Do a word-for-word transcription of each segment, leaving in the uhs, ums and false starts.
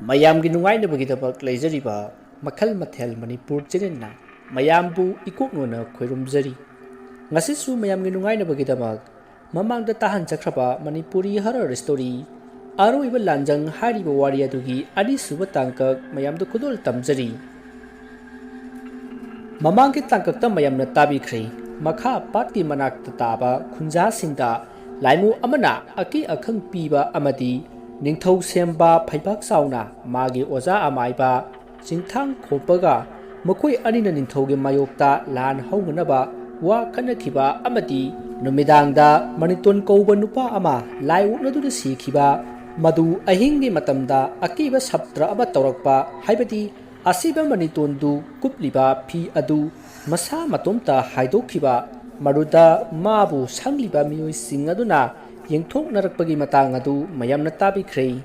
ꯃꯌꯥꯝꯒꯤ ꯅꯨꯡꯉꯥꯏꯅꯕꯒꯤꯗꯃꯛ ꯂꯩꯖꯔꯤꯕ ꯃꯈꯜ ꯃꯊꯦꯜ ꯃꯅꯤꯄꯨꯔ ꯆꯦꯅꯦꯜꯅ ꯃꯌꯥꯝꯕꯨ ꯏꯀꯣꯛꯅꯣꯅ ꯈꯣꯏꯔꯨꯝꯖꯔꯤ꯫ ꯉꯁꯤꯁꯨ ꯃꯌꯥꯝꯒꯤ ꯅꯨꯡꯉꯥꯏꯅꯕꯒꯤꯗꯃꯛ ꯃꯃꯥꯡꯗ ꯇꯥꯍꯟꯖꯈ꯭ꯔꯕ ꯃꯅꯤꯄꯨꯔꯤ ꯍꯔꯔ ꯁ꯭ꯇꯣꯔꯤ ꯑꯔꯣꯏꯕ ꯂꯥꯟꯖꯪ ꯍꯥꯏꯔꯤꯕ ꯋꯥꯔꯤ ꯑꯗꯨꯒꯤ ꯑꯅꯤꯁꯨꯕ ꯇꯥꯡꯀꯛ ꯃꯌꯥꯝꯗ ꯈꯨꯗꯣꯜ ꯇꯝꯖꯔꯤ꯫ ꯃꯃꯥꯡꯒꯤ ꯇꯥꯡꯀꯛꯇ ꯃꯌꯥꯝꯅ ꯇꯥꯕꯤꯈ꯭ꯔꯦ꯫ ꯃꯈꯥ ꯄꯥꯠꯀꯤ ꯃꯅꯥꯛꯇ ꯇꯥꯕ ꯈꯨꯟꯖꯥꯁꯤꯡꯗ ꯂꯥꯏꯃꯨ ꯑꯃꯅ ꯑꯀꯤ ꯑꯈꯪ ꯄꯤꯕ ꯑꯃꯗꯤ ꯅꯤꯡꯊꯧ ꯁꯦꯝꯕ ꯐꯩꯕꯥꯛ ꯆꯥꯎꯅ ꯃꯥꯒꯤ ꯑꯣꯖꯥ ꯑꯃꯥꯏꯕ ꯆꯤꯡꯊꯥꯡ ꯈꯣꯞꯄꯒ ꯃꯈꯣꯏ ꯑꯅꯤꯅ ꯅꯤꯡꯊꯧꯒꯤ ꯃꯥꯌꯣꯛꯇ ꯂꯥꯟ ꯍꯧꯅꯅꯕ ꯋꯥ ꯈꯟꯅꯈꯤꯕ ꯑꯃꯗꯤ ꯅꯨꯃꯤꯗꯥꯡꯗ ꯃꯅꯤꯇꯣꯟ ꯀꯧꯕ ꯅꯨꯄꯥ ꯑꯃ ꯂꯥꯏ ꯑꯣꯛꯅꯗꯨꯅ ꯁꯤꯈꯤꯕ, ꯃꯗꯨ ꯑꯍꯤꯡꯒꯤ ꯃꯇꯝꯗ ꯑꯀꯤꯕ ꯁꯞꯇ꯭ꯔ ꯑꯃ ꯇꯧꯔꯛꯄ, ꯍꯥꯏꯕꯗꯤ ꯑꯁꯤꯕ ꯃꯅꯤꯇꯣꯟꯗꯨ ꯀꯨꯞꯂꯤꯕ ꯐꯤ ꯑꯗꯨ ꯃꯁꯥ ꯃꯇꯣꯝꯇ ꯍꯥꯏꯗꯣꯛꯈꯤꯕ, ꯃꯗꯨꯗ ꯃꯥꯕꯨ ꯁꯪꯂꯤꯕ ꯃꯤꯑꯣꯏꯁꯤꯡ ꯑꯗꯨꯅ ꯌꯦꯡꯊꯣꯛꯅꯔꯛꯄꯒꯤ ꯃꯇꯥꯡ ꯑꯗꯨ ꯃꯌꯥꯝꯅ ꯇꯥꯕꯤꯈ꯭ꯔꯦ꯫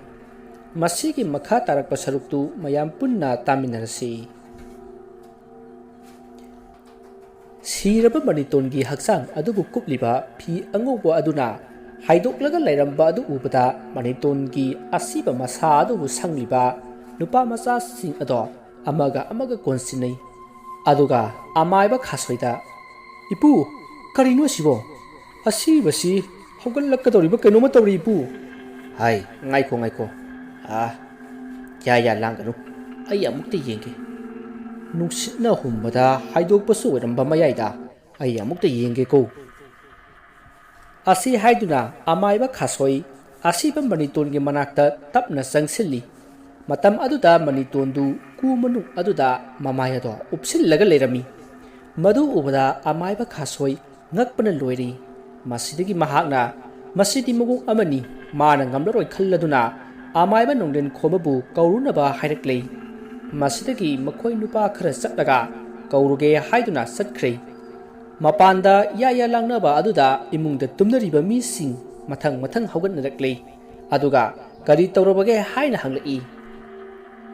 ꯃꯁꯤꯒꯤ ꯃꯈꯥ ꯇꯥꯔꯛꯄ ꯁꯔꯨꯛꯇꯨ ꯃꯌꯥꯝ ꯄꯨꯟꯅ ꯇꯥꯃꯤꯟꯅꯔꯁꯤ꯫ ꯁꯤꯔꯕ ꯃꯅꯤꯇꯣꯟꯒꯤ ꯍꯛꯆꯥꯡ ꯑꯗꯨꯕꯨ ꯀꯨꯞꯂꯤꯕ ꯐꯤ ꯑꯉꯧꯕ ꯑꯗꯨꯅ ꯍꯥꯏꯗꯣꯛꯂꯒ ꯂꯩꯔꯝꯕ ꯑꯗꯨ ꯎꯕꯗ, ꯃꯅꯤꯇꯣꯟꯒꯤ ꯑꯁꯤꯕ ꯃꯁꯥ ꯑꯗꯨꯕꯨ ꯁꯪꯂꯤꯕ ꯅꯨꯄꯥ ꯃꯆꯥꯁꯤꯡ ꯑꯗꯣ ꯑꯃꯒ ꯑꯃꯒ ꯀꯣꯟꯁꯤꯟꯅꯩ꯫ ꯑꯗꯨꯒ ꯑꯃꯥꯏꯕ ꯈꯥꯁꯣꯏꯗ, "ꯏꯄꯨ, ꯀꯔꯤꯅꯣ ꯁꯤꯕꯣ? ꯑꯁꯤꯕꯁꯤ ꯍꯧꯒꯠꯂꯛꯀꯗꯧꯔꯤꯕ ꯀꯩꯅꯣꯝꯃ ꯇꯧꯔꯤ, ꯏꯄꯨ!" "ꯍꯥꯏ, ꯉꯥꯏꯈꯣ, ꯉꯥꯏꯈꯣ꯫ ꯑꯥ, ꯌꯥ, ꯌꯥ, ꯂꯥꯡꯒꯅꯨ꯫ ꯑꯩ ꯑꯃꯨꯛꯇ ꯌꯦꯡꯒꯦ꯫ ꯅꯨꯡꯁꯤꯠꯅ ꯍꯨꯝꯕꯗ ꯍꯥꯏꯗꯣꯛꯄꯁꯨ ꯑꯣꯏꯔꯝꯕ ꯃꯌꯥꯏꯗ꯫ ꯑꯩ ꯑꯃꯨꯛꯇ ꯌꯦꯡꯒꯦꯀꯣ꯫" ꯑꯁꯤ ꯍꯥꯏꯗꯨꯅ ꯑꯃꯥꯏꯕ ꯈꯥꯁꯣꯏ ꯑꯁꯤꯕ ꯃꯅꯤꯇꯣꯟꯒꯤ ꯃꯅꯥꯛꯇ ꯇꯞꯅ ꯆꯪꯁꯤꯜꯂꯤ꯫ ꯃꯇꯝ ꯑꯗꯨꯗ ꯃꯅꯤꯇꯣꯟꯗꯨ ꯀꯨ ꯃꯅꯨꯡ ꯑꯗꯨꯗ ꯃꯃꯥꯏ ꯑꯗꯣ ꯎꯞꯁꯤꯜꯂꯒ ꯂꯩꯔꯝꯃꯤ꯫ ꯃꯗꯨ ꯎꯕꯗ ꯑꯃꯥꯏꯕ ꯈꯥꯁꯣꯏ ꯉꯛꯄꯅ ꯂꯣꯏꯔꯦ꯫ ꯃꯁꯤꯗꯒꯤ ꯃꯍꯥꯛꯅ, "ꯃꯁꯤꯗꯤ ꯃꯑꯣꯡ ꯑꯃꯅꯤ, ꯃꯥꯅ ꯉꯝꯂꯔꯣꯏ" ꯈꯜꯂꯗꯨꯅ ꯑꯃꯥꯏꯕ ꯅꯣꯡꯗꯦꯟ ꯈꯣꯝꯕꯕꯨ ꯀꯧꯔꯨꯅꯕ ꯍꯥꯏꯔꯛꯂꯦ꯫ ꯃꯁꯤꯗꯒꯤ ꯃꯈꯣꯏ ꯅꯨꯄꯥ ꯈꯔ ꯆꯠꯂꯒ ꯀꯧꯔꯨꯒꯦ ꯍꯥꯏꯗꯨꯅ ꯆꯠꯈ꯭ꯔꯦ꯫ ꯃꯄꯥꯟꯗ ꯌꯥ ꯌꯥ ꯂꯥꯡꯅꯕ ꯑꯗꯨꯗ ꯏꯃꯨꯡꯗ ꯇꯨꯝꯅꯔꯤꯕ ꯃꯤꯁꯤꯡ ꯃꯊꯪ ꯃꯊꯪ ꯍꯧꯒꯠꯅꯔꯛꯂꯦ꯫ ꯑꯗꯨꯒ "ꯀꯔꯤ ꯇꯧꯔꯕꯒꯦ?" ꯍꯥꯏꯅ ꯍꯪꯂꯛꯏ꯫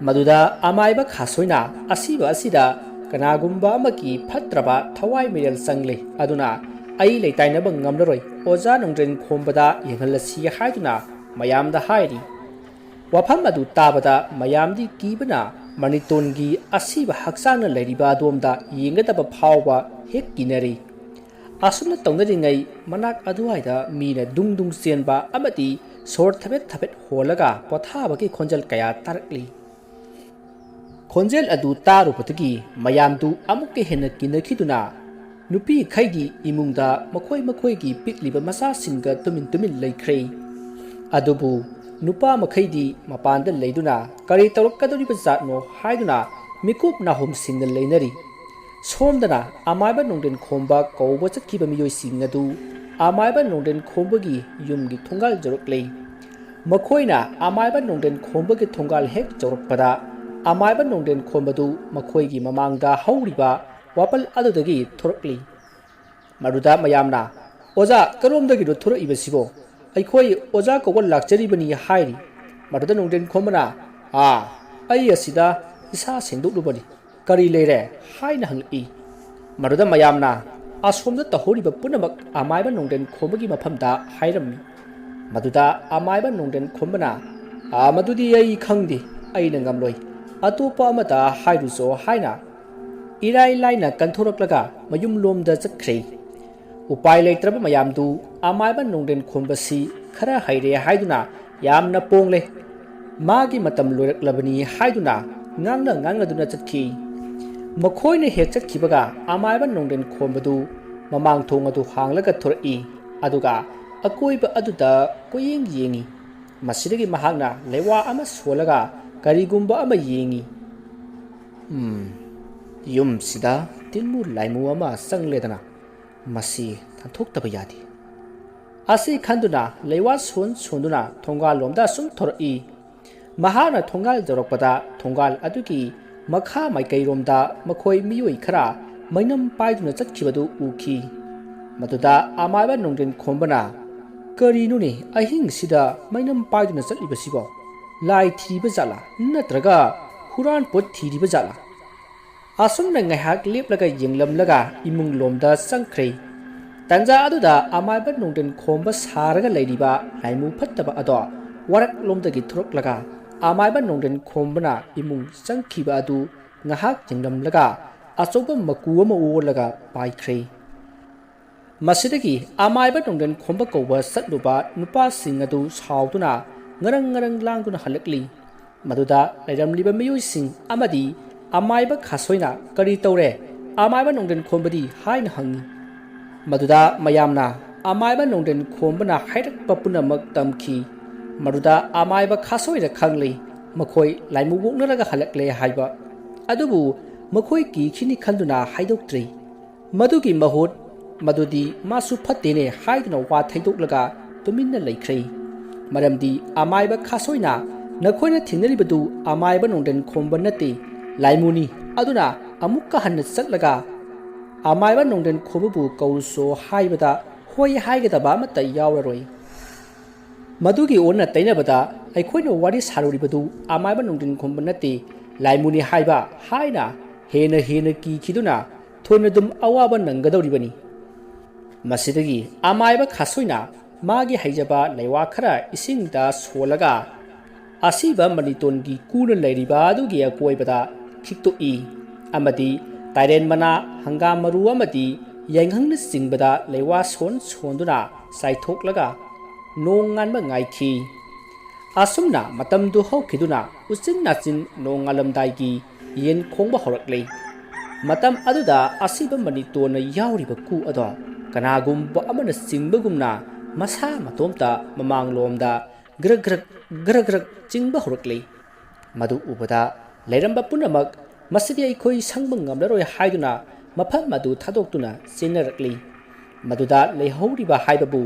ꯃꯗꯨꯗ ꯑꯃꯥꯏꯕ ꯈꯥꯁꯣꯏꯅ ꯑꯁꯤꯕ ꯑꯁꯤꯗ ꯀꯅꯥꯒꯨꯝꯕ ꯑꯃꯒꯤ ꯐꯠꯇ꯭ꯔꯕ ꯊꯋꯥꯏ ꯃꯤꯔꯦꯜ ꯆꯪꯂꯦ, ꯑꯗꯨꯅ ꯑꯩ ꯂꯩꯇꯥꯏꯅꯕ ꯉꯝꯂꯔꯣꯏ, ꯑꯣꯖꯥ ꯅꯣꯡꯗ꯭ꯔꯦꯟ ꯈꯣꯝꯕꯗ ꯌꯦꯡꯍꯜꯂꯁꯤ ꯍꯥꯏꯗꯨꯅ ꯃꯌꯥꯝꯗ ꯍꯥꯏꯔꯤ꯫ ꯋꯥꯐꯝ ꯑꯗꯨ ꯇꯥꯕꯗ ꯃꯌꯥꯝꯗꯤ ꯀꯤꯕꯅ ꯃꯅꯤꯇꯣꯟꯒꯤ ꯑꯁꯤꯕ ꯍꯛꯆꯥꯡꯅ ꯂꯩꯔꯤꯕ ꯑꯗꯣꯝꯗ ꯌꯦꯡꯒꯗꯕ ꯐꯥꯎꯕ ꯍꯦꯛ ꯀꯤꯅꯔꯤ꯫ ꯑꯁꯨꯝꯅ ꯇꯧꯅꯔꯤꯉꯩ ꯃꯅꯥꯛ ꯑꯗꯨꯋꯥꯏꯗ ꯃꯤꯅ ꯗꯨꯡ ꯗꯨꯡ ꯆꯦꯟꯕ ꯑꯃꯗꯤ ꯁꯣꯔ ꯊꯕꯦꯠ ꯊꯕꯦꯠ ꯍꯣꯜꯂꯒ ꯄꯣꯊꯥꯕꯒꯤ ꯈꯣꯟꯖꯦꯜ ꯀꯌꯥ ꯇꯥꯔꯛꯂꯤ꯫ ꯈꯣꯟꯖꯦꯜ ꯑꯗꯨ ꯇꯥꯔꯨꯕꯗꯒꯤ ꯃꯌꯥꯝꯗꯨ ꯑꯃꯨꯛꯀ ꯍꯦꯟꯅ ꯀꯤꯅꯈꯤꯗꯨꯅ ꯅꯨꯄꯤꯈꯩꯗꯤ ꯏꯃꯨꯡꯗ ꯃꯈꯣꯏ ꯃꯈꯣꯏꯒꯤ ꯄꯤꯛꯂꯤꯕ ꯃꯆꯥꯁꯤꯡꯒ ꯇꯨꯃꯤꯟ ꯇꯨꯃꯤꯟ ꯂꯩꯈ꯭ꯔꯦ꯫ ꯑꯗꯨꯕꯨ ꯅꯨꯄꯥ ꯃꯈꯩꯗꯤ ꯃꯄꯥꯟꯗ ꯂꯩꯗꯨꯅ ꯀꯔꯤ ꯇꯧꯔꯛꯀꯗꯧꯔꯤꯕ ꯖꯥꯠꯅꯣ ꯍꯥꯏꯗꯨꯅ ꯃꯤꯀꯨꯞ ꯅꯥꯍꯨꯝꯁꯤꯡꯅ ꯂꯩꯅꯔꯤ꯫ ꯁꯣꯝꯗꯅ ꯑꯃꯥꯏꯕ ꯅꯣꯡꯗꯦꯟ ꯈꯣꯝꯕ ꯀꯧꯕ ꯆꯠꯈꯤꯕ ꯃꯤꯑꯣꯏꯁꯤꯡ ꯑꯗꯨ ꯑꯃꯥꯏꯕ ꯅꯣꯡꯗꯦꯟ ꯈꯣꯝꯕꯒꯤ ꯌꯨꯝꯒꯤ ꯊꯣꯡꯒꯥꯜ ꯌꯧꯔꯛꯂꯦ꯫ ꯃꯈꯣꯏꯅ ꯑꯃꯥꯏꯕ ꯅꯣꯡꯗꯦꯟ ꯈꯣꯝꯕꯒꯤ ꯊꯣꯡꯒꯥꯜ ꯍꯦꯛ ꯌꯧꯔꯛꯄꯗ ꯑꯃꯥꯏꯕ ꯅꯣꯡꯗꯦꯟ ꯈꯣꯝꯕꯗꯨ ꯃꯈꯣꯏꯒꯤ ꯃꯃꯥꯡꯗ ꯍꯧꯔꯤꯕ ꯋꯥꯄꯜ ꯑꯗꯨꯗꯒꯤ ꯊꯣꯔꯛꯂꯤ꯫ ꯃꯗꯨꯗ ꯃꯌꯥꯝꯅ, "ꯑꯣꯖꯥ, ꯀꯔꯣꯝꯗꯒꯤꯅꯣ ꯊꯣꯔꯛꯏꯕꯁꯤꯕꯣ? ꯑꯩꯈꯣꯏ ꯑꯣꯖꯥ ꯀꯧꯕ ꯂꯥꯛꯆꯔꯤꯕꯅꯤ" ꯍꯥꯏꯔꯤ꯫ ꯃꯗꯨꯗ ꯅꯣꯡꯗꯦꯟ ꯈꯣꯝꯕꯅ, "ꯑꯥ, ꯑꯩ ꯑꯁꯤꯗ ꯏꯁꯥ ꯁꯦꯡꯗꯣꯛꯂꯨꯕꯅꯤ꯫ ꯀꯔꯤ ꯂꯩꯔꯦ?" ꯍꯥꯏꯅ ꯍꯪꯂꯛꯏ꯫ ꯃꯗꯨꯗ ꯃꯌꯥꯝꯅ ꯑꯁꯣꯝꯗ ꯇꯧꯍꯧꯔꯤꯕ ꯄꯨꯝꯅꯃꯛ ꯑꯃꯥꯏꯕ ꯅꯣꯡꯗꯦꯟ ꯈꯣꯝꯕꯒꯤ ꯃꯐꯝꯗ ꯍꯥꯏꯔꯝꯃꯤ꯫ ꯃꯗꯨꯗ ꯑꯃꯥꯏꯕ ꯅꯣꯡꯗꯦꯟ ꯈꯣꯝꯕꯅ, "ꯑꯥ, ꯃꯗꯨꯗꯤ ꯑꯩ ꯈꯪꯗꯦ, ꯑꯩꯅ ꯉꯝꯂꯣꯏ꯫ ꯑꯇꯣꯞꯄ ꯑꯃꯗ ꯍꯥꯏꯔꯨꯆꯣ" ꯍꯥꯏꯅ ꯏꯔꯥꯏ ꯂꯥꯏꯅ ꯀꯟꯊꯣꯔꯛꯂꯒ ꯃꯌꯨꯝꯂꯣꯝꯗ ꯆꯠꯈ꯭ꯔꯦ꯫ ꯎꯄꯥꯏ ꯂꯩꯇ꯭ꯔꯕ ꯃꯌꯥꯝꯗꯨ ꯑꯃꯥꯏꯕ ꯅꯣꯡꯗꯦꯟ ꯈꯣꯝꯕꯁꯤ ꯈꯔ ꯍꯩꯔꯦ ꯍꯥꯏꯗꯨꯅ ꯌꯥꯝꯅ ꯄꯣꯡꯂꯦ꯫ ꯃꯥꯒꯤ ꯃꯇꯝ ꯂꯣꯏꯔꯛꯂꯕꯅꯤ ꯍꯥꯏꯗꯨꯅ ꯉꯥꯡꯅ ꯉꯥꯡꯅꯗꯨꯅ ꯆꯠꯈꯤ꯫ ꯃꯈꯣꯏꯅ ꯍꯦꯛ ꯆꯠꯈꯤꯕꯒ ꯑꯃꯥꯏꯕ ꯅꯣꯡꯗꯦꯟ ꯈꯣꯝꯕꯗꯨ ꯃꯃꯥꯡ ꯊꯣꯡ ꯑꯗꯨ ꯍꯥꯡꯂꯒ ꯊꯣꯔꯛꯏ꯫ ꯑꯗꯨꯒ ꯑꯀꯣꯏꯕ ꯑꯗꯨꯗ ꯀꯣꯏꯌꯦꯡ ꯌꯦꯡꯏ꯫ ꯃꯁꯤꯗꯒꯤ ꯃꯍꯥꯛꯅ ꯂꯩꯋꯥ ꯑꯃ ꯁꯣꯜꯂꯒ ꯀꯔꯤꯒꯨꯝꯕ ꯑꯃ ꯌꯦꯡꯏ꯫ "ꯎꯝ, ꯌꯨꯝꯁꯤꯗ ꯇꯤꯟꯃꯨ ꯂꯥꯏꯃꯨ ꯑꯃ ꯆꯪꯂꯦꯗꯅ, ꯃꯁꯤ ꯇꯥꯟꯊꯣꯛꯇꯕ ꯌꯥꯗꯦ" ꯑꯁꯤ ꯈꯟꯗꯨꯅ ꯂꯩꯋꯥ ꯁꯣꯟ ꯁꯣꯟꯗꯨꯅ ꯊꯣꯡꯒꯥꯜꯂꯣꯝꯗ ꯁꯨꯝ ꯊꯣꯔꯛꯏ꯫ ꯃꯍꯥꯛꯅ ꯊꯣꯡꯒꯥꯜ ꯌꯧꯔꯛꯄꯗ ꯊꯣꯡꯒꯥꯜ ꯑꯗꯨꯒꯤ ꯃꯈꯥ ꯃꯥꯏꯀꯩꯔꯣꯝꯗ ꯃꯈꯣꯏ ꯃꯤꯑꯣꯏ ꯈꯔ ꯃꯩꯅꯝ ꯄꯥꯏꯗꯨꯅ ꯆꯠꯈꯤꯕꯗꯨ ꯎꯈꯤ꯫ ꯃꯗꯨꯗ ꯑꯃꯥꯏꯕ ꯅꯣꯡꯗꯦꯟ ꯈꯣꯝꯕꯅ, "ꯀꯔꯤꯅꯣꯅꯦ ꯑꯍꯤꯡꯁꯤꯗ ꯃꯩꯅꯝ ꯄꯥꯏꯗꯨꯅ ꯆꯠꯂꯤꯕꯁꯤꯕꯣ? ꯂꯥꯏ ꯊꯤꯔꯤꯕ ꯖꯥꯠꯂꯥ? ꯅꯠꯇ꯭ꯔꯒ ꯍꯨꯔꯥꯟ ꯄꯣꯠ ꯊꯤꯔꯤꯕ ꯖꯥꯠꯂꯥ?" ꯑꯁꯨꯝꯅ ꯉꯥꯏꯍꯥꯛ ꯂꯦꯞꯂꯒ ꯌꯦꯡꯂꯝꯂꯒ ꯏꯃꯨꯡ ꯂꯣꯝꯗ ꯆꯪꯈ꯭ꯔꯦ꯫ ꯇꯟꯖꯥ ꯑꯗꯨꯗ ꯑꯃꯥꯏꯕ ꯅꯣꯡꯗꯦꯟ ꯈꯣꯝꯕ ꯁꯥꯔꯒ ꯂꯩꯔꯤꯕ ꯂꯥꯏꯃꯨ ꯐꯠꯇꯕ ꯑꯗꯣ ꯋꯥꯔꯛꯂꯣꯝꯗꯒꯤ ꯊꯣꯔꯛꯂꯒ ꯑꯃꯥꯏꯕ ꯅꯣꯡꯗ꯭ꯔꯦꯟ ꯈꯣꯝꯕꯅ ꯏꯃꯨꯡ ꯆꯪꯈꯤꯕ ꯑꯗꯨ ꯉꯥꯏꯍꯥꯛ ꯌꯦꯡꯂꯝꯂꯒ ꯑꯆꯧꯕ ꯃꯀꯨ ꯑꯃ ꯑꯣꯜꯂꯒ ꯄꯥꯏꯈ꯭ꯔꯦ꯫ ꯃꯁꯤꯗꯒꯤ ꯑꯃꯥꯏꯕ ꯅꯣꯡꯗ꯭ꯔꯦꯟ ꯈꯣꯝꯕ ꯀꯧꯕ ꯆꯠꯂꯨꯕ ꯅꯨꯄꯥꯁꯤꯡ ꯑꯗꯨ ꯁꯥꯎꯗꯨꯅ ꯉꯔꯪ ꯉꯔꯪ ꯂꯥꯡꯗꯨꯅ ꯍꯜꯂꯛꯂꯤ꯫ ꯃꯗꯨꯗ ꯂꯩꯔꯝꯂꯤꯕ ꯃꯤꯑꯣꯏꯁꯤꯡ ꯑꯃꯗꯤ ꯑꯃꯥꯏꯕ ꯈꯥꯁꯣꯏꯅ "ꯀꯔꯤ ꯇꯧꯔꯦ? ꯑꯃꯥꯏꯕ ꯅꯣꯡꯗ꯭ꯔꯦꯟ ꯈꯣꯝꯕꯗꯤ?" ꯍꯥꯏꯅ ꯍꯪꯉꯤ꯫ ꯃꯗꯨꯗ ꯃꯌꯥꯝꯅ ꯑꯃꯥꯏꯕ ꯅꯣꯡꯗ꯭ꯔꯦꯟ ꯈꯣꯝꯕꯅ ꯍꯥꯏꯔꯛꯄ ꯄꯨꯝꯅꯃꯛ ꯇꯝꯈꯤ꯫ ꯃꯗꯨꯗ ꯑꯃꯥꯏꯕ ꯈꯥꯁꯣꯏꯅ ꯈꯪꯂꯤ, ꯃꯈꯣꯏ ꯂꯥꯏꯃꯨ ꯑꯣꯛꯅꯔꯒ ꯍꯜꯂꯛꯂꯦ ꯍꯥꯏꯕ꯫ ꯑꯗꯨꯕꯨ ꯃꯈꯣꯏ ꯀꯤꯈꯤꯅꯤ ꯈꯟꯗꯨꯅ ꯍꯥꯏꯗꯣꯛꯇ꯭ꯔꯤ꯫ ꯃꯗꯨꯒꯤ ꯃꯍꯨꯠ ꯃꯗꯨꯗꯤ ꯃꯥꯁꯨ ꯐꯠꯇꯦꯅꯦ ꯍꯥꯏꯗꯨꯅ ꯋꯥ ꯊꯩꯗꯣꯛꯂꯒ ꯇꯨꯃꯤꯟꯅ ꯂꯩꯈ꯭ꯔꯦ꯫ ꯃꯔꯝꯗꯤ ꯑꯃꯥꯏꯕ ꯈꯥꯁꯣꯏꯅ "ꯅꯈꯣꯏꯅ ꯊꯦꯡꯅꯔꯤꯕꯗꯨ ꯑꯃꯥꯏꯕ ꯅꯣꯡꯗ꯭ꯔꯦꯟ ꯈꯣꯝꯕ ꯅꯠꯇꯦ, ꯂꯥꯏꯃꯨꯅꯤ꯫ ꯑꯗꯨꯅ ꯑꯃꯨꯛꯀ ꯍꯟꯅ ꯆꯠꯂꯒ ꯑꯃꯥꯏꯕ ꯅꯣꯡꯗ꯭ꯔꯦꯟ ꯈꯣꯝꯕꯕꯨ ꯀꯧꯔꯨꯁꯣ" ꯍꯥꯏꯕꯗ ꯍꯣꯏ ꯍꯥꯏꯒꯗꯕ ꯑꯃꯠꯇ ꯌꯥꯎꯔꯔꯣꯏ꯫ ꯃꯗꯨꯒꯤ ꯑꯣꯟꯅ ꯇꯩꯅꯕꯗ ꯑꯩꯈꯣꯏꯅ ꯋꯥꯔꯤ ꯁꯥꯔꯨꯔꯤꯕꯗꯨ ꯑꯃꯥꯏꯕ ꯅꯣꯡꯗ꯭ꯔꯦꯟ ꯈꯣꯝꯕ ꯅꯠꯇꯦ, ꯂꯥꯏꯃꯨꯅꯤ ꯍꯥꯏꯕ ꯍꯥꯏꯅ ꯍꯦꯟꯅ ꯍꯦꯟꯅ ꯀꯤꯈꯤꯗꯨꯅ ꯊꯣꯏꯅꯗꯨꯝ ꯑꯋꯥꯕ ꯅꯪꯒꯗꯧꯔꯤꯕꯅꯤ꯫ ꯃꯁꯤꯗꯒꯤ ꯑꯃꯥꯏꯕ ꯈꯥꯁꯣꯏꯅ ꯃꯥꯒꯤ ꯍꯩꯖꯕ ꯂꯩꯋꯥ ꯈꯔ ꯏꯁꯤꯡꯗ ꯁꯣꯜꯂꯒ ꯑꯁꯤꯕ ꯃꯅꯤꯇꯣꯟꯒꯤ ꯀꯨꯅ ꯂꯩꯔꯤꯕ ꯑꯗꯨꯒꯤ ꯑꯀꯣꯏꯕꯗ ꯈꯤꯛꯇꯣꯛꯏ ꯑꯃꯗꯤ ꯇꯥꯏꯔꯦꯟ ꯃꯅꯥ, ꯍꯪꯒꯥꯝ ꯃꯔꯨ ꯑꯃꯗꯤ ꯌꯥꯏꯉꯪꯅꯆꯤꯡꯕꯗ ꯂꯩꯋꯥ ꯁꯣꯟ ꯁꯣꯟꯗꯨꯅ ꯆꯥꯏꯊꯣꯛꯂꯒ ꯅꯣꯡ ꯉꯥꯟꯕ ꯉꯥꯏꯈꯤ꯫ ꯑꯁꯨꯝꯅ ꯃꯇꯝꯗꯨ ꯍꯧꯈꯤꯗꯨꯅ ꯎꯆꯤꯟ ꯅꯥꯆꯤꯟ ꯅꯣꯡꯉꯥꯜꯂꯝꯗꯥꯏꯒꯤ ꯌꯦꯟ ꯈꯣꯡꯕ ꯍꯧꯔꯛꯂꯦ꯫ ꯃꯇꯝ ꯑꯗꯨꯗ ꯑꯁꯤꯕ ꯃꯅꯤꯇꯣꯟꯅ ꯌꯥꯎꯔꯤꯕ ꯀꯨ ꯑꯗꯣ ꯀꯅꯥꯒꯨꯝꯕ ꯑꯃꯅ ꯆꯤꯡꯕꯒꯨꯝꯅ ꯃꯁꯥ ꯃꯇꯣꯝꯇ ꯃꯃꯥꯡꯂꯣꯝꯗ ꯒ꯭ꯔꯛ ꯒ꯭ꯔꯛ ꯒ꯭ꯔꯛ ꯒ꯭ꯔꯛ ꯆꯤꯡꯕ ꯍꯧꯔꯛꯂꯦ꯫ ꯃꯗꯨ ꯎꯕꯗ ꯂꯩꯔꯝꯕ ꯄꯨꯝꯅꯃꯛ "ꯃꯁꯤꯗꯤ ꯑꯩꯈꯣꯏ ꯁꯪꯕ ꯉꯝꯂꯔꯣꯏ" ꯍꯥꯏꯗꯨꯅ ꯃꯐꯝ ꯑꯗꯨ ꯊꯥꯗꯣꯛꯇꯨꯅ ꯆꯦꯟꯅꯔꯛꯂꯤ꯫ ꯃꯗꯨꯗ ꯂꯩꯍꯧꯔꯤꯕ ꯍꯥꯏꯕꯕꯨ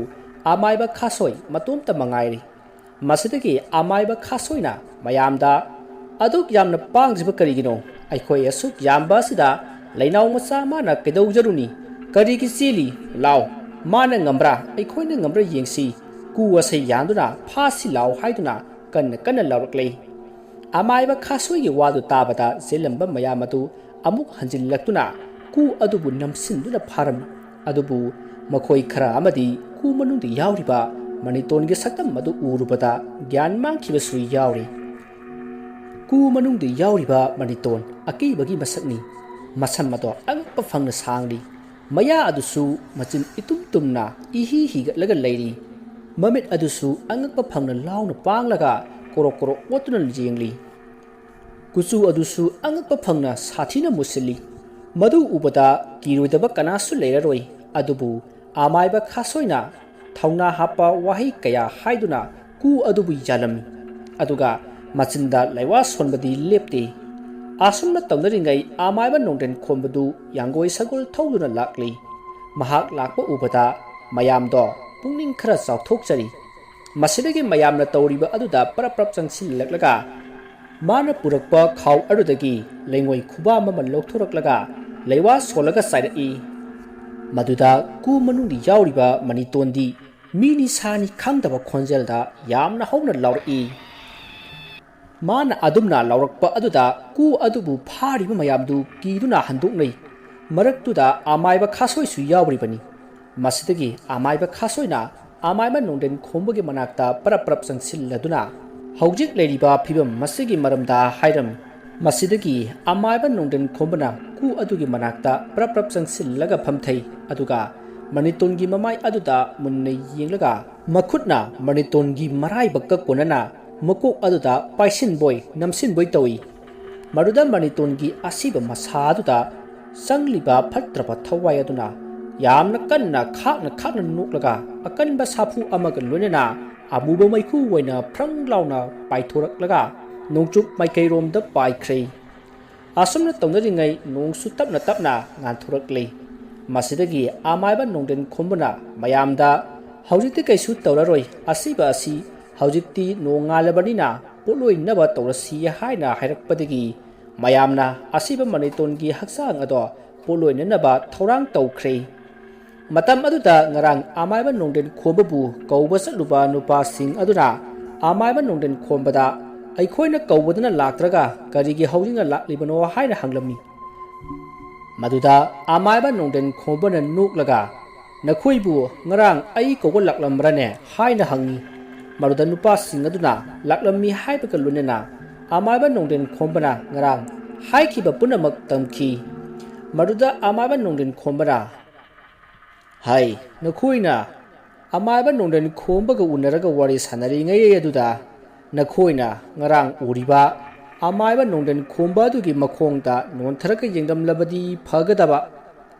ꯑꯃꯥꯏꯕ ꯈꯥꯁꯣꯏ ꯃꯇꯣꯝꯇ ꯃꯉꯥꯏꯔꯦ꯫ ꯃꯁꯤꯗꯒꯤ ꯑꯃꯥꯏꯕ ꯈꯥꯁꯣꯏꯅ ꯃꯌꯥꯝꯗ "ꯑꯗꯨꯛ ꯌꯥꯝꯅ ꯄꯥꯡꯗ꯭ꯔꯤꯕ ꯀꯔꯤꯒꯤꯅꯣ? ꯑꯩꯈꯣꯏ ꯑꯁꯨꯛ ꯌꯥꯝꯕ ꯑꯁꯤꯗ ꯂꯩꯅꯥꯎ ꯃꯆꯥ ꯑꯃꯅ ꯀꯩꯗꯧꯖꯔꯨꯅꯤ? ꯀꯔꯤꯒꯤ ꯆꯦꯜꯂꯤ? ꯂꯥꯎ, ꯃꯥꯅ ꯉꯝꯕ꯭ꯔꯥ? ꯑꯩꯈꯣꯏꯅ ꯉꯝꯕ꯭ꯔꯥ ꯌꯦꯡꯁꯤ꯫ ꯀꯨ ꯑꯁꯦ ꯌꯥꯟꯗꯨꯅ ꯐꯥꯁꯤ ꯂꯥꯎ" ꯍꯥꯏꯗꯨꯅ ꯀꯟꯅ ꯀꯟꯅ ꯂꯥꯎꯔꯛꯂꯦ꯫ ꯑꯃꯥꯏꯕ ꯈꯥꯁꯣꯏꯒꯤ ꯋꯥꯗꯨ ꯇꯥꯕꯗ ꯆꯦꯜꯂꯝꯕ ꯃꯌꯥꯝ ꯑꯗꯨ ꯑꯃꯨꯛ ꯍꯟꯖꯤꯜꯂꯛꯇꯨꯅ ꯀꯨ ꯑꯗꯨꯕꯨ ꯅꯝꯁꯤꯟꯗꯨꯅ ꯐꯥꯔꯝꯃꯤ꯫ ꯑꯗꯨꯕꯨ ꯃꯈꯣꯏ ꯈꯔ ꯑꯃꯗꯤ ꯀꯨ ꯃꯅꯨꯡꯗ ꯌꯥꯎꯔꯤꯕ ꯃꯅꯤꯇꯣꯟꯒꯤ ꯁꯛꯇꯝ ꯑꯗꯨ ꯎꯔꯨꯕꯗ ꯒ꯭ꯌꯥꯟ ꯃꯥꯡꯈꯤꯕꯁꯨ ꯌꯥꯎꯔꯤ꯫ ꯀꯨ ꯃꯅꯨꯡꯗ ꯌꯥꯎꯔꯤꯕ ꯃꯅꯤꯇꯣꯟ ꯑꯀꯤꯕꯒꯤ ꯃꯁꯛꯅꯤ꯫ ꯃꯁꯝ ꯑꯗꯣ ꯑꯉꯛꯄ ꯐꯪꯅ ꯁꯥꯡꯂꯤ꯫ ꯃꯌꯥ ꯑꯗꯨꯁꯨ ꯃꯆꯤꯟ ꯏꯇꯨꯝ ꯇꯨꯝꯅ ꯏꯍꯤ ꯍꯤꯒꯠꯂꯒ ꯂꯩꯔꯤ꯫ ꯃꯃꯤꯠ ꯑꯗꯨꯁꯨ ꯑꯉꯛꯄ ꯐꯪꯅ ꯂꯥꯎꯅ ꯄꯥꯡꯂꯒ ꯀꯣꯔꯣꯛ ꯀꯣꯔꯣꯛ ꯑꯣꯠꯇꯨꯅ ꯌꯦꯡꯂꯤ꯫ ꯀꯨꯆꯨ ꯑꯗꯨꯁꯨ ꯑꯉꯛꯄ ꯐꯪꯅ ꯁꯥꯊꯤꯅ ꯃꯨꯁꯤꯜꯂꯤ꯫ ꯃꯗꯨ ꯎꯕꯗ ꯀꯤꯔꯣꯏꯗꯕ ꯀꯅꯥꯁꯨ ꯂꯩꯔꯔꯣꯏ꯫ ꯑꯗꯨꯕꯨ ꯑꯃꯥꯏꯕ ꯈꯥꯁꯣꯏꯅ ꯊꯧꯅꯥ ꯍꯥꯞꯄ ꯋꯥꯍꯩ ꯀꯌꯥ ꯍꯥꯏꯗꯨꯅ ꯀꯨ ꯑꯗꯨꯕꯨ ꯌꯥꯜꯂꯝꯃꯤ꯫ ꯑꯗꯨꯒ ꯃꯆꯤꯟꯗ ꯂꯩꯋꯥ ꯁꯣꯟꯕꯗꯤ ꯂꯦꯞꯇꯦ꯫ ꯑꯁꯨꯝꯅ ꯇꯧꯅꯔꯤꯉꯩ ꯑꯃꯥꯏꯕ ꯅꯣꯡꯗ꯭ꯔꯦꯟ ꯈꯣꯝꯕꯗꯨ ꯌꯥꯡꯒꯣꯏ ꯁꯒꯣꯜ ꯊꯧꯗꯨꯅ ꯂꯥꯛꯂꯤ꯫ ꯃꯍꯥꯛ ꯂꯥꯛꯄ ꯎꯕꯗ ꯃꯌꯥꯝꯗꯣ ꯄꯨꯛꯅꯤꯡ ꯈꯔ ꯆꯥꯎꯊꯣꯛꯆꯔꯤ꯫ ꯃꯁꯤꯗꯒꯤ ꯃꯌꯥꯝꯅ ꯇꯧꯔꯤꯕ ꯑꯗꯨꯗ ꯄꯔꯞ ꯄꯔꯞ ꯆꯪꯁꯤꯜꯂꯛꯂꯒ ꯃꯥꯅ ꯄꯨꯔꯛꯄ ꯈꯥꯎ ꯑꯗꯨꯗꯒꯤ ꯂꯩꯉꯣꯏ ꯈꯨꯕꯥꯝ ꯑꯃ ꯂꯧꯊꯣꯔꯛꯂꯒ ꯂꯩꯋꯥ ꯁꯣꯜꯂꯒ ꯆꯥꯏꯔꯛꯏ꯫ ꯃꯗꯨꯗ ꯀꯨ ꯃꯅꯨꯡꯗ ꯌꯥꯎꯔꯤꯕ ꯃꯅꯤꯇꯣꯟꯗꯤ ꯃꯤꯅꯤ ꯁꯥꯅꯤ ꯈꯪꯗꯕ ꯈꯣꯟꯖꯦꯜꯗ ꯌꯥꯝꯅ ꯍꯧꯅ ꯂꯥꯎꯔꯛꯏ꯫ ꯃꯥꯅ ꯑꯗꯨꯝꯅ ꯂꯥꯎꯔꯛꯄ ꯑꯗꯨꯗ ꯀꯨ ꯑꯗꯨꯕꯨ ꯐꯥꯔꯤꯕ ꯃꯌꯥꯝꯗꯨ ꯀꯤꯗꯨꯅ ꯍꯟꯗꯣꯛꯅꯩ꯫ ꯃꯔꯛꯇꯨꯗ ꯑꯃꯥꯏꯕ ꯈꯥꯁꯣꯏꯁꯨ ꯌꯥꯎꯔꯤꯕꯅꯤ꯫ ꯃꯁꯤꯗꯒꯤ ꯑꯃꯥꯏꯕ ꯈꯥꯁꯣꯏꯅ ꯑꯃꯥꯏꯕ ꯅꯣꯡꯗ꯭ꯔꯦꯟ ꯈꯣꯝꯕꯒꯤ ꯃꯅꯥꯛꯇ ꯄꯔꯞ ꯄꯔꯞ ꯆꯪꯁꯤꯜꯂꯗꯨꯅ ꯍꯧꯖꯤꯛ ꯂꯩꯔꯤꯕ ꯐꯤꯕꯝ ꯑꯁꯤꯒꯤ ꯃꯔꯝꯗ ꯍꯥꯏꯔꯝꯃꯤ꯫ ꯃꯁꯤꯗꯒꯤ ꯑꯃꯥꯏꯕ ꯅꯣꯡꯗ꯭ꯔꯦꯟ ꯈꯣꯝꯕꯅ ꯀꯨ ꯑꯗꯨꯒꯤ ꯃꯅꯥꯛꯇ ꯄꯔꯞ ꯄꯔꯞ ꯆꯪꯁꯤꯜꯂꯒ ꯐꯝꯊꯩ꯫ ꯑꯗꯨꯒ ꯃꯅꯤꯇꯣꯟꯒꯤ ꯃꯃꯥꯏ ꯑꯗꯨꯗ ꯃꯨꯟꯅ ꯌꯦꯡꯂꯒ ꯃꯈꯨꯠꯅ ꯃꯅꯤꯇꯣꯟꯒꯤ ꯃꯔꯥꯏꯕꯛꯀ ꯀꯣꯟꯅꯅ ꯃꯀꯣꯛ ꯑꯗꯨꯗ ꯄꯥꯏꯁꯤꯟꯕꯣꯏ ꯅꯝꯁꯤꯟꯕꯣꯏ ꯇꯧꯏ꯫ ꯃꯗꯨꯗ ꯃꯅꯤꯇꯣꯟꯒꯤ ꯑꯁꯤꯕ ꯃꯁꯥ ꯑꯗꯨꯗ ꯆꯪꯂꯤꯕ ꯐꯠꯇ꯭ꯔꯕ ꯊꯋꯥꯏ ꯑꯗꯨꯅ ꯌꯥꯝꯅ ꯀꯟꯅ ꯈꯥꯛꯅ ꯈꯥꯛꯅ ꯅꯣꯛꯂꯒ ꯑꯀꯟꯕ ꯁꯥꯐꯨ ꯑꯃꯒ ꯂꯣꯏꯅꯅ ꯑꯃꯨꯕ ꯃꯩꯈꯨ ꯑꯣꯏꯅ ꯐ꯭ꯔꯪ ꯂꯥꯎꯅ ꯄꯥꯏꯊꯣꯔꯛꯂꯒ ꯅꯣꯡꯆꯨꯞ ꯃꯥꯏꯀꯩꯔꯣꯝꯗ ꯄꯥꯏꯈ꯭ꯔꯦ꯫ ꯑꯁꯨꯝꯅ ꯇꯧꯅꯔꯤꯉꯩ ꯅꯣꯡꯁꯨ ꯇꯞꯅ ꯇꯞꯅ ꯉꯥꯟꯊꯣꯔꯛꯂꯦ꯫ ꯃꯁꯤꯗꯒꯤ ꯑꯃꯥꯏꯕ ꯅꯣꯡꯗ꯭ꯔꯦꯟ ꯈꯣꯝꯕꯅ ꯃꯌꯥꯝꯗ, "ꯍꯧꯖꯤꯛꯇꯤ ꯀꯩꯁꯨ ꯇꯧꯔꯔꯣꯏ, ꯑꯁꯤꯕ ꯑꯁꯤ ꯍꯧꯖꯤꯛꯇꯤ ꯅꯣꯡꯉꯥꯜꯂꯕꯅꯤꯅ ꯄꯣꯠꯂꯣꯏꯅꯕ ꯇꯧꯔꯁꯤ" ꯍꯥꯏꯅ ꯍꯥꯏꯔꯛꯄꯗꯒꯤ ꯃꯌꯥꯝꯅ ꯑꯁꯤꯕ ꯃꯅꯤꯇꯣꯟꯒꯤ ꯍꯛꯆꯥꯡ ꯑꯗꯣ ꯄꯣꯠꯂꯣꯏꯅꯅꯕ ꯊꯧꯔꯥꯡ ꯇꯧꯈ꯭ꯔꯦ꯫ ꯃꯇꯝ ꯑꯗꯨꯗ ꯉꯔꯥꯡ ꯑꯃꯥꯏꯕ ꯅꯣꯡꯗ꯭ꯔꯦꯟ ꯈꯣꯝꯕꯕꯨ ꯀꯧꯕ ꯆꯠꯂꯨꯕ ꯅꯨꯄꯥꯁꯤꯡ ꯑꯗꯨꯅ ꯑꯃꯥꯏꯕ ꯅꯣꯡꯗ꯭ꯔꯦꯟ ꯈꯣꯝꯕꯗ, "ꯑꯩꯈꯣꯏꯅ ꯀꯧꯕꯗꯅ ꯂꯥꯛꯇ꯭ꯔꯒ ꯀꯔꯤꯒꯤ ꯍꯧꯖꯤꯛꯅ ꯂꯥꯛꯂꯤꯕꯅꯣ?" ꯍꯥꯏꯅ ꯍꯪꯂꯝꯃꯤ꯫ ꯃꯗꯨꯗ ꯑꯃꯥꯏꯕ ꯅꯣꯡꯗ꯭ꯔꯦꯟ ꯈꯣꯝꯕꯅ ꯅꯣꯛꯂꯒ, "ꯅꯈꯣꯏꯕꯨ ꯉꯔꯥꯡ ꯑꯩ ꯀꯧꯕ ꯂꯥꯛꯂꯝꯕ꯭ꯔꯅꯦ?" ꯍꯥꯏꯅ ꯍꯪꯉꯤ꯫ ꯃꯗꯨꯗ ꯅꯨꯄꯥꯁꯤꯡ ꯑꯗꯨꯅ ꯂꯥꯛꯂꯝꯃꯤ ꯍꯥꯏꯕꯒ ꯂꯣꯏꯅꯅ ꯑꯃꯥꯏꯕ ꯅꯣꯡꯗꯦꯟ ꯈꯣꯝꯕꯅ ꯉꯔꯥꯡ ꯍꯥꯏꯈꯤꯕ ꯄꯨꯝꯅꯃꯛ ꯇꯝꯈꯤ꯫ ꯃꯗꯨꯗ ꯑꯃꯥꯏꯕ ꯅꯣꯡꯗꯦꯟ ꯈꯣꯝꯕꯅ ꯍꯥꯏ, "ꯅꯈꯣꯏꯅ ꯑꯃꯥꯏꯕ ꯅꯣꯡꯗꯦꯟ ꯈꯣꯝꯕꯒ ꯎꯅꯔꯒ ꯋꯥꯔꯤ ꯁꯥꯟꯅꯔꯤꯉꯩ ꯑꯗꯨꯗ ꯅꯈꯣꯏꯅ ꯉꯔꯥꯡ ꯎꯔꯤꯕ ꯑꯃꯥꯏꯕ ꯅꯣꯡꯗꯦꯟ ꯈꯣꯝꯕ ꯑꯗꯨꯒꯤ ꯃꯈꯣꯡꯗ ꯅꯣꯟꯊꯔꯒ ꯌꯦꯡꯂꯝꯂꯕꯗꯤ ꯐꯒꯗꯕ꯫"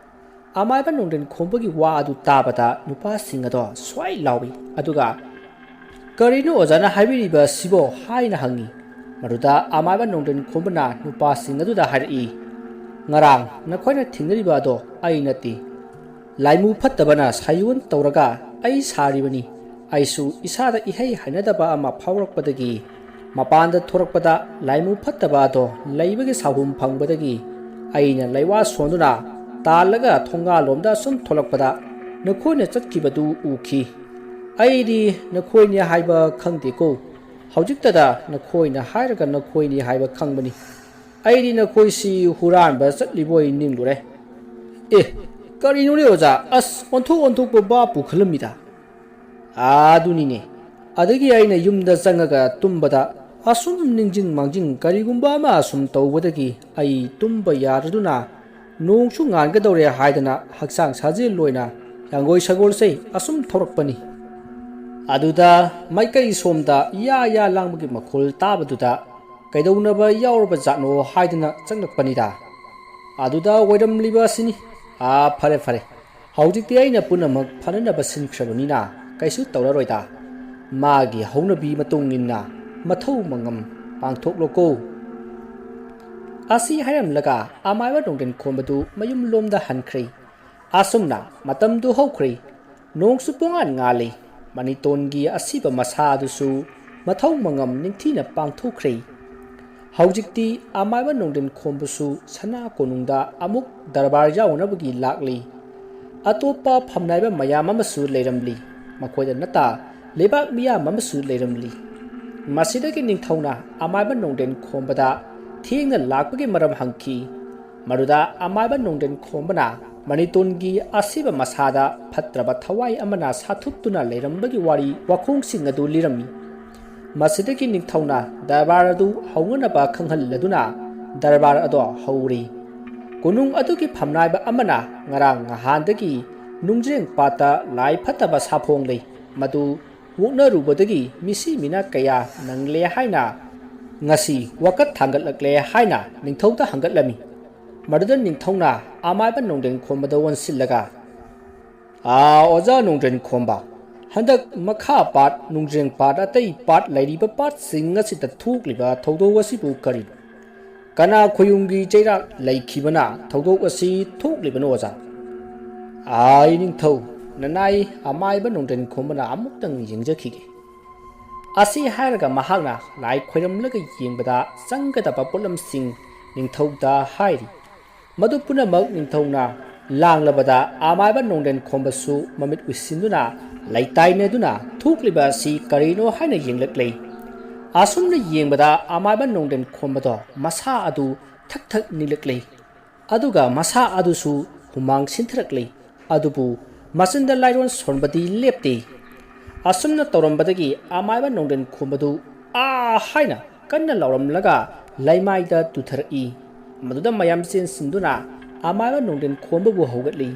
ꯑꯃꯥꯏꯕ ꯅꯣꯡꯗꯦꯟ ꯈꯣꯝꯕꯒꯤ ꯋꯥ ꯑꯗꯨ ꯇꯥꯕꯗ ꯅꯨꯄꯥꯁꯤꯡ ꯑꯗꯣ ꯁ꯭ꯋꯥꯏ ꯂꯥꯎꯏ꯫ ꯑꯗꯨꯒ "ꯀꯔꯤꯅꯣ ꯑꯣꯖꯥꯅ ꯍꯥꯏꯕꯤꯔꯤꯕ ꯑꯁꯤꯕꯣ?" ꯍꯥꯏꯅ ꯍꯪꯉꯤ꯫ ꯃꯗꯨꯗ ꯑꯃꯥꯏꯕ ꯅꯣꯡꯗꯦꯟ ꯈꯣꯝꯕꯅ ꯅꯨꯄꯥꯁꯤꯡ ꯑꯗꯨꯗ ꯍꯥꯏꯔꯛꯏ, "ꯉꯔꯥꯡ ꯅꯈꯣꯏꯅ ꯊꯦꯡꯅꯔꯤꯕ ꯑꯗꯣ ꯑꯩ ꯅꯠꯇꯦ꯫ ꯂꯥꯏꯃꯨ ꯐꯠꯇꯕꯅ ꯁꯥꯌꯣꯟ ꯇꯧꯔꯒ ꯑꯩ ꯁꯥꯔꯤꯕꯅꯤ꯫ ꯑꯩꯁꯨ ꯏꯁꯥꯗ ꯏꯍꯩ ꯍꯩꯅꯗꯕ ꯑꯃ ꯐꯥꯎꯔꯛꯄꯗꯒꯤ ꯃꯄꯥꯟꯗ ꯊꯣꯔꯛꯄꯗ ꯂꯥꯏꯃꯨ ꯐꯠꯇꯕ ꯑꯗꯣ ꯂꯩꯕꯒꯤ ꯁꯥꯍꯨꯝ ꯐꯪꯕꯗꯒꯤ ꯑꯩꯅ ꯂꯩꯋꯥ ꯁꯣꯟꯗꯨꯅ ꯇꯥꯜꯂꯒ ꯊꯣꯡꯒꯥꯜꯂꯣꯝꯗ ꯑꯁꯨꯝ ꯊꯣꯛꯂꯛꯄꯗ ꯅꯈꯣꯏꯅ ꯆꯠꯈꯤꯕꯗꯨ ꯎꯈꯤ꯫ ꯑꯩꯗꯤ ꯅꯈꯣꯏꯅꯤ ꯍꯥꯏꯕ ꯈꯪꯗꯦꯀꯣ꯫ ꯍꯧꯖꯤꯛꯇꯗ ꯅꯈꯣꯏꯅ ꯍꯥꯏꯔꯒ ꯅꯈꯣꯏꯅꯤ ꯍꯥꯏꯕ ꯈꯪꯕꯅꯤ꯫ ꯑꯩꯗꯤ ꯅꯈꯣꯏꯁꯤ ꯍꯨꯔꯥꯟꯕ ꯆꯠꯂꯤꯕꯣꯏ ꯅꯤꯡꯂꯨꯔꯦ꯫" "ꯑꯦ, ꯀꯔꯤꯅꯣꯅꯦ ꯑꯣꯖꯥ? ꯑꯁ, ꯑꯣꯟꯊꯣꯛ ꯑꯣꯟꯊꯣꯛꯄ ꯚꯥꯞꯄꯨ ꯈꯜꯂꯝꯃꯤꯗ꯫" "ꯑꯗꯨꯅꯤꯅꯦ꯫ ꯑꯗꯒꯤ ꯑꯩꯅ ꯌꯨꯝꯗ ꯆꯪꯉꯒ ꯇꯨꯝꯕꯗ ꯑꯁꯨꯝ ꯅꯤꯡꯁꯤꯡ ꯃꯥꯡꯖꯤꯡ ꯀꯔꯤꯒꯨꯝꯕ ꯑꯃ ꯑꯁꯨꯝ ꯇꯧꯕꯗꯒꯤ ꯑꯩ ꯇꯨꯝꯕ ꯌꯥꯗꯗꯨꯅ ꯅꯣꯡꯁꯨ ꯉꯥꯟꯒꯗꯧꯔꯦ ꯍꯥꯏꯗꯅ ꯍꯛꯆꯥꯡ ꯁꯥꯖꯦꯜ ꯑꯣꯏꯅ ꯂꯥꯡꯒꯣꯏ ꯁꯒꯣꯜꯁꯦ ꯑꯁꯨꯝ ꯊꯧꯔꯛꯄꯅꯤ꯫ ꯑꯗꯨꯗ ꯃꯥꯏꯀꯩ ꯁꯣꯝꯗ ꯌꯥ ꯌꯥ ꯂꯥꯡꯕꯒꯤ ꯃꯈꯣꯜ ꯇꯥꯕꯗꯨꯗ ꯀꯩꯗꯧꯅꯕ ꯌꯥꯎꯔꯕ ꯖꯥꯠꯅꯣ ꯍꯥꯏꯗꯅ ꯆꯪꯂꯛꯄꯅꯤꯗ꯫ ꯑꯗꯨꯗ ꯑꯣꯏꯔꯝꯂꯤꯕ ꯑꯁꯤꯅꯤ꯫ ꯑꯥ, ꯐꯔꯦ, ꯐꯔꯦ꯫ ꯍꯧꯖꯤꯛꯇꯤ ꯑꯩꯅ ꯄꯨꯝꯅꯃꯛ ꯐꯅꯅꯕ ꯁꯤꯟꯈ꯭ꯔꯕꯅꯤꯅ ꯀꯩꯁꯨ ꯇꯧꯔꯔꯣꯏꯗ꯫ ꯃꯥꯒꯤ ꯍꯧꯅꯕꯤ ꯃꯇꯨꯡ ꯏꯟꯅ ꯃꯊꯧ ꯃꯉꯝ ꯄꯥꯡꯊꯣꯛꯂꯣꯀꯣ꯫" ꯑꯁꯤ ꯍꯥꯏꯔꯝꯂꯒ ꯑꯃꯥꯏꯕ ꯅꯣꯡꯗꯦꯟ ꯈꯣꯝꯕꯗꯨ ꯃꯌꯨꯝꯂꯣꯝꯗ ꯍꯟꯈ꯭ꯔꯦ꯫ ꯑꯁꯨꯝꯅ ꯃꯇꯝꯗꯨ ꯍꯧꯈ꯭ꯔꯦ꯫ ꯅꯣꯡꯁꯨ ꯄꯨꯡꯉꯥꯟ ꯉꯥꯜꯂꯤ꯫ ꯃꯅꯤꯇꯣꯟꯒꯤ ꯑꯁꯤꯕ ꯃꯁꯥ ꯑꯗꯨꯁꯨ ꯃꯊꯧ ꯃꯉꯝ ꯅꯤꯡꯊꯤꯅ ꯄꯥꯡꯊꯣꯛꯈ꯭ꯔꯦ꯫ ꯍꯧꯖꯤꯛꯇꯤ ꯑꯃꯥꯏꯕ ꯅꯣꯡꯗꯦꯟ ꯈꯣꯝꯕꯁꯨ ꯁꯅꯥ ꯀꯣꯅꯨꯡꯗ ꯑꯃꯨꯛ ꯗꯔꯕꯥꯔ ꯌꯥꯎꯅꯕꯒꯤ ꯂꯥꯛꯂꯤ꯫ ꯑꯇꯣꯞꯄ ꯐꯝꯅꯥꯏꯕ ꯃꯌꯥꯝ ꯑꯃꯁꯨ ꯂꯩꯔꯝꯂꯤ꯫ ꯃꯈꯣꯏꯗ ꯅꯠꯇ ꯂꯩꯕꯥꯛ ꯃꯤꯌꯥꯝ ꯑꯃꯁꯨ ꯂꯩꯔꯝꯂꯤ꯫ ꯃꯁꯤꯗꯒꯤ ꯅꯤꯡꯊꯧꯅ ꯑꯃꯥꯏꯕ ꯅꯣꯡꯗꯦꯟ ꯈꯣꯝꯕꯗ ꯊꯦꯡꯅ ꯂꯥꯛꯄꯒꯤ ꯃꯔꯝ ꯍꯪꯈꯤ꯫ ꯃꯗꯨꯗ ꯑꯃꯥꯏꯕ ꯅꯣꯡꯗꯦꯟ ꯈꯣꯝꯕꯅ ꯃꯅꯤꯇꯣꯟꯒꯤ ꯑꯁꯤꯕ ꯃꯁꯥꯗ ꯐꯠꯇ꯭ꯔꯕ ꯊꯋꯥꯏ ꯑꯃꯅ ꯁꯥꯊꯨꯞꯇꯨꯅ ꯂꯩꯔꯝꯕꯒꯤ ꯋꯥꯔꯤ ꯋꯥꯈꯣꯡꯁꯤꯡ ꯑꯗꯨ ꯂꯤꯔꯝꯃꯤ꯫ ꯃꯁꯤꯗꯒꯤ ꯅꯤꯡꯊꯧꯅ ꯗꯔꯕꯥꯔ ꯑꯗꯨ ꯍꯧꯅꯅꯕ ꯈꯪꯍꯜꯂꯗꯨꯅ ꯗꯔꯕꯥꯔ ꯑꯗꯣ ꯍꯧꯔꯤ꯫ ꯀꯣꯅꯨꯡ ꯑꯗꯨꯒꯤ ꯐꯝꯅꯥꯏꯕ ꯑꯃꯅ ꯉꯔꯥꯡ ꯅꯍꯥꯟꯗꯒꯤ ꯅꯨꯡꯖ꯭ꯔꯦꯡ ꯄꯥꯠꯇ ꯂꯥꯏ ꯐꯠꯇꯕ ꯁꯥꯐꯣꯡ ꯂꯩ, ꯃꯗꯨ ꯑꯣꯛꯅꯔꯨꯕꯗꯒꯤ ꯃꯤꯁꯤ ꯃꯤꯅ ꯀꯌꯥ ꯅꯪꯂꯦ ꯍꯥꯏꯅ ꯉꯁꯤ ꯋꯥꯀꯠ ꯊꯥꯡꯒꯠꯂꯛꯂꯦ ꯍꯥꯏꯅ ꯅꯤꯡꯊꯧꯗ ꯍꯪꯒꯠꯂꯝꯃꯤ꯫ ꯃꯗꯨꯗ ꯅꯤꯡꯊꯧꯅ ꯑꯃꯥꯏꯕ ꯅꯣꯡꯗꯦꯟ ꯈꯣꯝꯕꯗ ꯑꯣꯟꯁꯤꯜꯂꯒ, "ꯑꯥ, ꯑꯣꯖꯥ ꯅꯣꯡꯗꯦꯟ ꯈꯣꯝꯕ, ꯍꯟꯗꯛ ꯃꯈꯥ ꯄꯥꯠ, ꯅꯨꯡꯖ꯭ꯔꯦꯡ ꯄꯥꯠ, ꯑꯇꯩ ꯄꯥꯠ ꯂꯩꯔꯤꯕ ꯄꯥꯠꯁꯤꯡ ꯑꯁꯤꯗ ꯊꯣꯛꯂꯤꯕ ꯊꯧꯗꯣꯛ ꯑꯁꯤꯕꯨ ꯀꯔꯤꯅꯣ? ꯀꯅꯥ ꯈꯣꯌꯨꯝꯒꯤ ꯆꯩꯔꯥꯛ ꯂꯩꯈꯤꯕꯅ ꯊꯧꯗꯣꯛ ꯑꯁꯤ ꯊꯣꯛꯂꯤꯕꯅꯣ, ꯑꯣꯖꯥ?" "ꯑꯥ, ꯏꯅꯤꯡꯊꯧ, ꯅꯅꯥꯏ ꯑꯃꯥꯏꯕ ꯅꯣꯡꯗꯦꯟ ꯈꯣꯝꯕꯅ ꯑꯃꯨꯛꯇꯪ ꯌꯦꯡꯖꯈꯤꯒꯦ꯫" ꯑꯁꯤ ꯍꯥꯏꯔꯒ ꯃꯍꯥꯛꯅ ꯂꯥꯏ ꯈꯣꯏꯔꯝꯂꯒ ꯌꯦꯡꯕꯗ ꯆꯪꯒꯗꯕ ꯄꯣꯠꯂꯝꯁꯤꯡ ꯅꯤꯡꯊꯧꯗ ꯍꯥꯏꯔꯤ꯫ ꯃꯗꯨ ꯄꯨꯝꯅꯃꯛ ꯅꯤꯡꯊꯧꯅ ꯂꯥꯡꯂꯕꯗ ꯑꯃꯥꯏꯕ ꯅꯣꯡꯗꯦꯟ ꯈꯣꯝꯕꯁꯨ ꯃꯃꯤꯠ ꯎꯏꯁꯤꯟꯗꯨꯅ ꯂꯩꯇꯥꯏꯅꯗꯨꯅ ꯊꯣꯛꯂꯤꯕ ꯑꯁꯤ ꯀꯔꯤꯅꯣ ꯍꯥꯏꯅ ꯌꯦꯡꯂꯛꯂꯦ꯫ ꯑꯁꯨꯝꯅ ꯌꯦꯡꯕꯗ ꯑꯃꯥꯏꯕ ꯅꯣꯡꯗꯦꯟ ꯈꯣꯝꯕꯗꯣ ꯃꯁꯥ ꯑꯗꯨ ꯊꯛ ꯊꯛ ꯅꯤꯛꯂꯛꯂꯦ꯫ ꯑꯗꯨꯒ ꯃꯁꯥ ꯑꯗꯨꯁꯨ ꯍꯨꯃꯥꯡ ꯁꯤꯟꯊꯔꯛꯂꯤ꯫ ꯑꯗꯨꯕꯨ ꯃꯆꯤꯟꯗ ꯂꯥꯏꯔꯣꯟ ꯁꯣꯟꯕꯗꯤ ꯂꯦꯞꯇꯦ꯫ ꯑꯁꯨꯝꯅ ꯇꯧꯔꯝꯕꯗꯒꯤ ꯑꯃꯥꯏꯕ ꯅꯣꯡꯗꯦꯟ ꯈꯣꯝꯕꯗꯨ "ꯑꯥ" ꯍꯥꯏꯅ ꯀꯟꯅ ꯂꯥꯎꯔꯝꯂꯒ ꯂꯩꯃꯥꯏꯗ ꯇꯨꯊꯔꯛꯏ꯫ ꯃꯗꯨꯗ ꯃꯌꯥꯝ ꯆꯦꯟꯁꯤꯟꯗꯨꯅ ꯑꯃꯥꯏꯕ ꯅꯣꯡꯗꯦꯟ ꯈꯣꯝꯕꯕꯨ ꯍꯧꯒꯠꯂꯤ꯫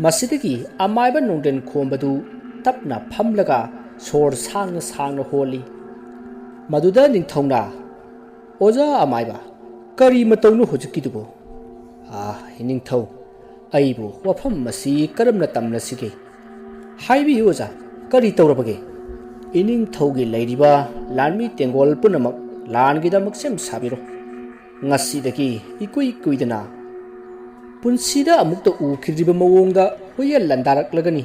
ꯃꯁꯤꯗꯒꯤ ꯑꯃꯥꯏꯕ ꯅꯣꯡꯗꯦꯟ ꯈꯣꯝꯕꯗꯨ ꯇꯞꯅ ꯐꯝꯂꯒ ꯁꯣꯔ ꯁꯥꯡꯅ ꯁꯥꯡꯅ ꯍꯣꯜꯂꯤ꯫ ꯃꯗꯨꯗ ꯅꯤꯡꯊꯧꯅ, "ꯑꯣꯖꯥ ꯑꯃꯥꯏꯕ, ꯀꯔꯤ ꯃꯇꯧꯅꯣ ꯍꯧꯖꯤꯛꯀꯤꯗꯨꯕꯨ?" "ꯑꯥ, ꯏꯅꯤꯡꯊꯧ, ꯑꯩꯕꯨ ꯋꯥꯐꯝ ꯑꯁꯤ ꯀꯔꯝꯅ ꯇꯝꯂꯁꯤꯒꯦ? ꯍꯥꯏꯕꯤꯌꯨ ꯑꯣꯖꯥ, ꯀꯔꯤ ꯇꯧꯔꯕꯒꯦ?" "ꯏꯅꯤꯡꯊꯧꯒꯤ ꯂꯩꯔꯤꯕ ꯂꯥꯟꯃꯤ ꯇꯦꯡꯒꯣꯜ ꯄꯨꯝꯅꯃꯛ ꯂꯥꯟꯒꯤꯗꯃꯛ ꯁꯦꯝ ꯁꯥꯕꯤꯔꯣ꯫ ꯉꯁꯤꯗꯒꯤ ꯏꯀꯨꯏ ꯀꯨꯏꯗꯅ ꯄꯨꯟꯁꯤꯗ ꯑꯃꯨꯛꯇ ꯎꯈꯤꯗ꯭ꯔꯤꯕ ꯃꯑꯣꯡꯗ ꯍꯨꯏꯌꯦꯟ ꯂꯥꯟꯗꯥꯔꯛꯂꯒꯅꯤ꯫"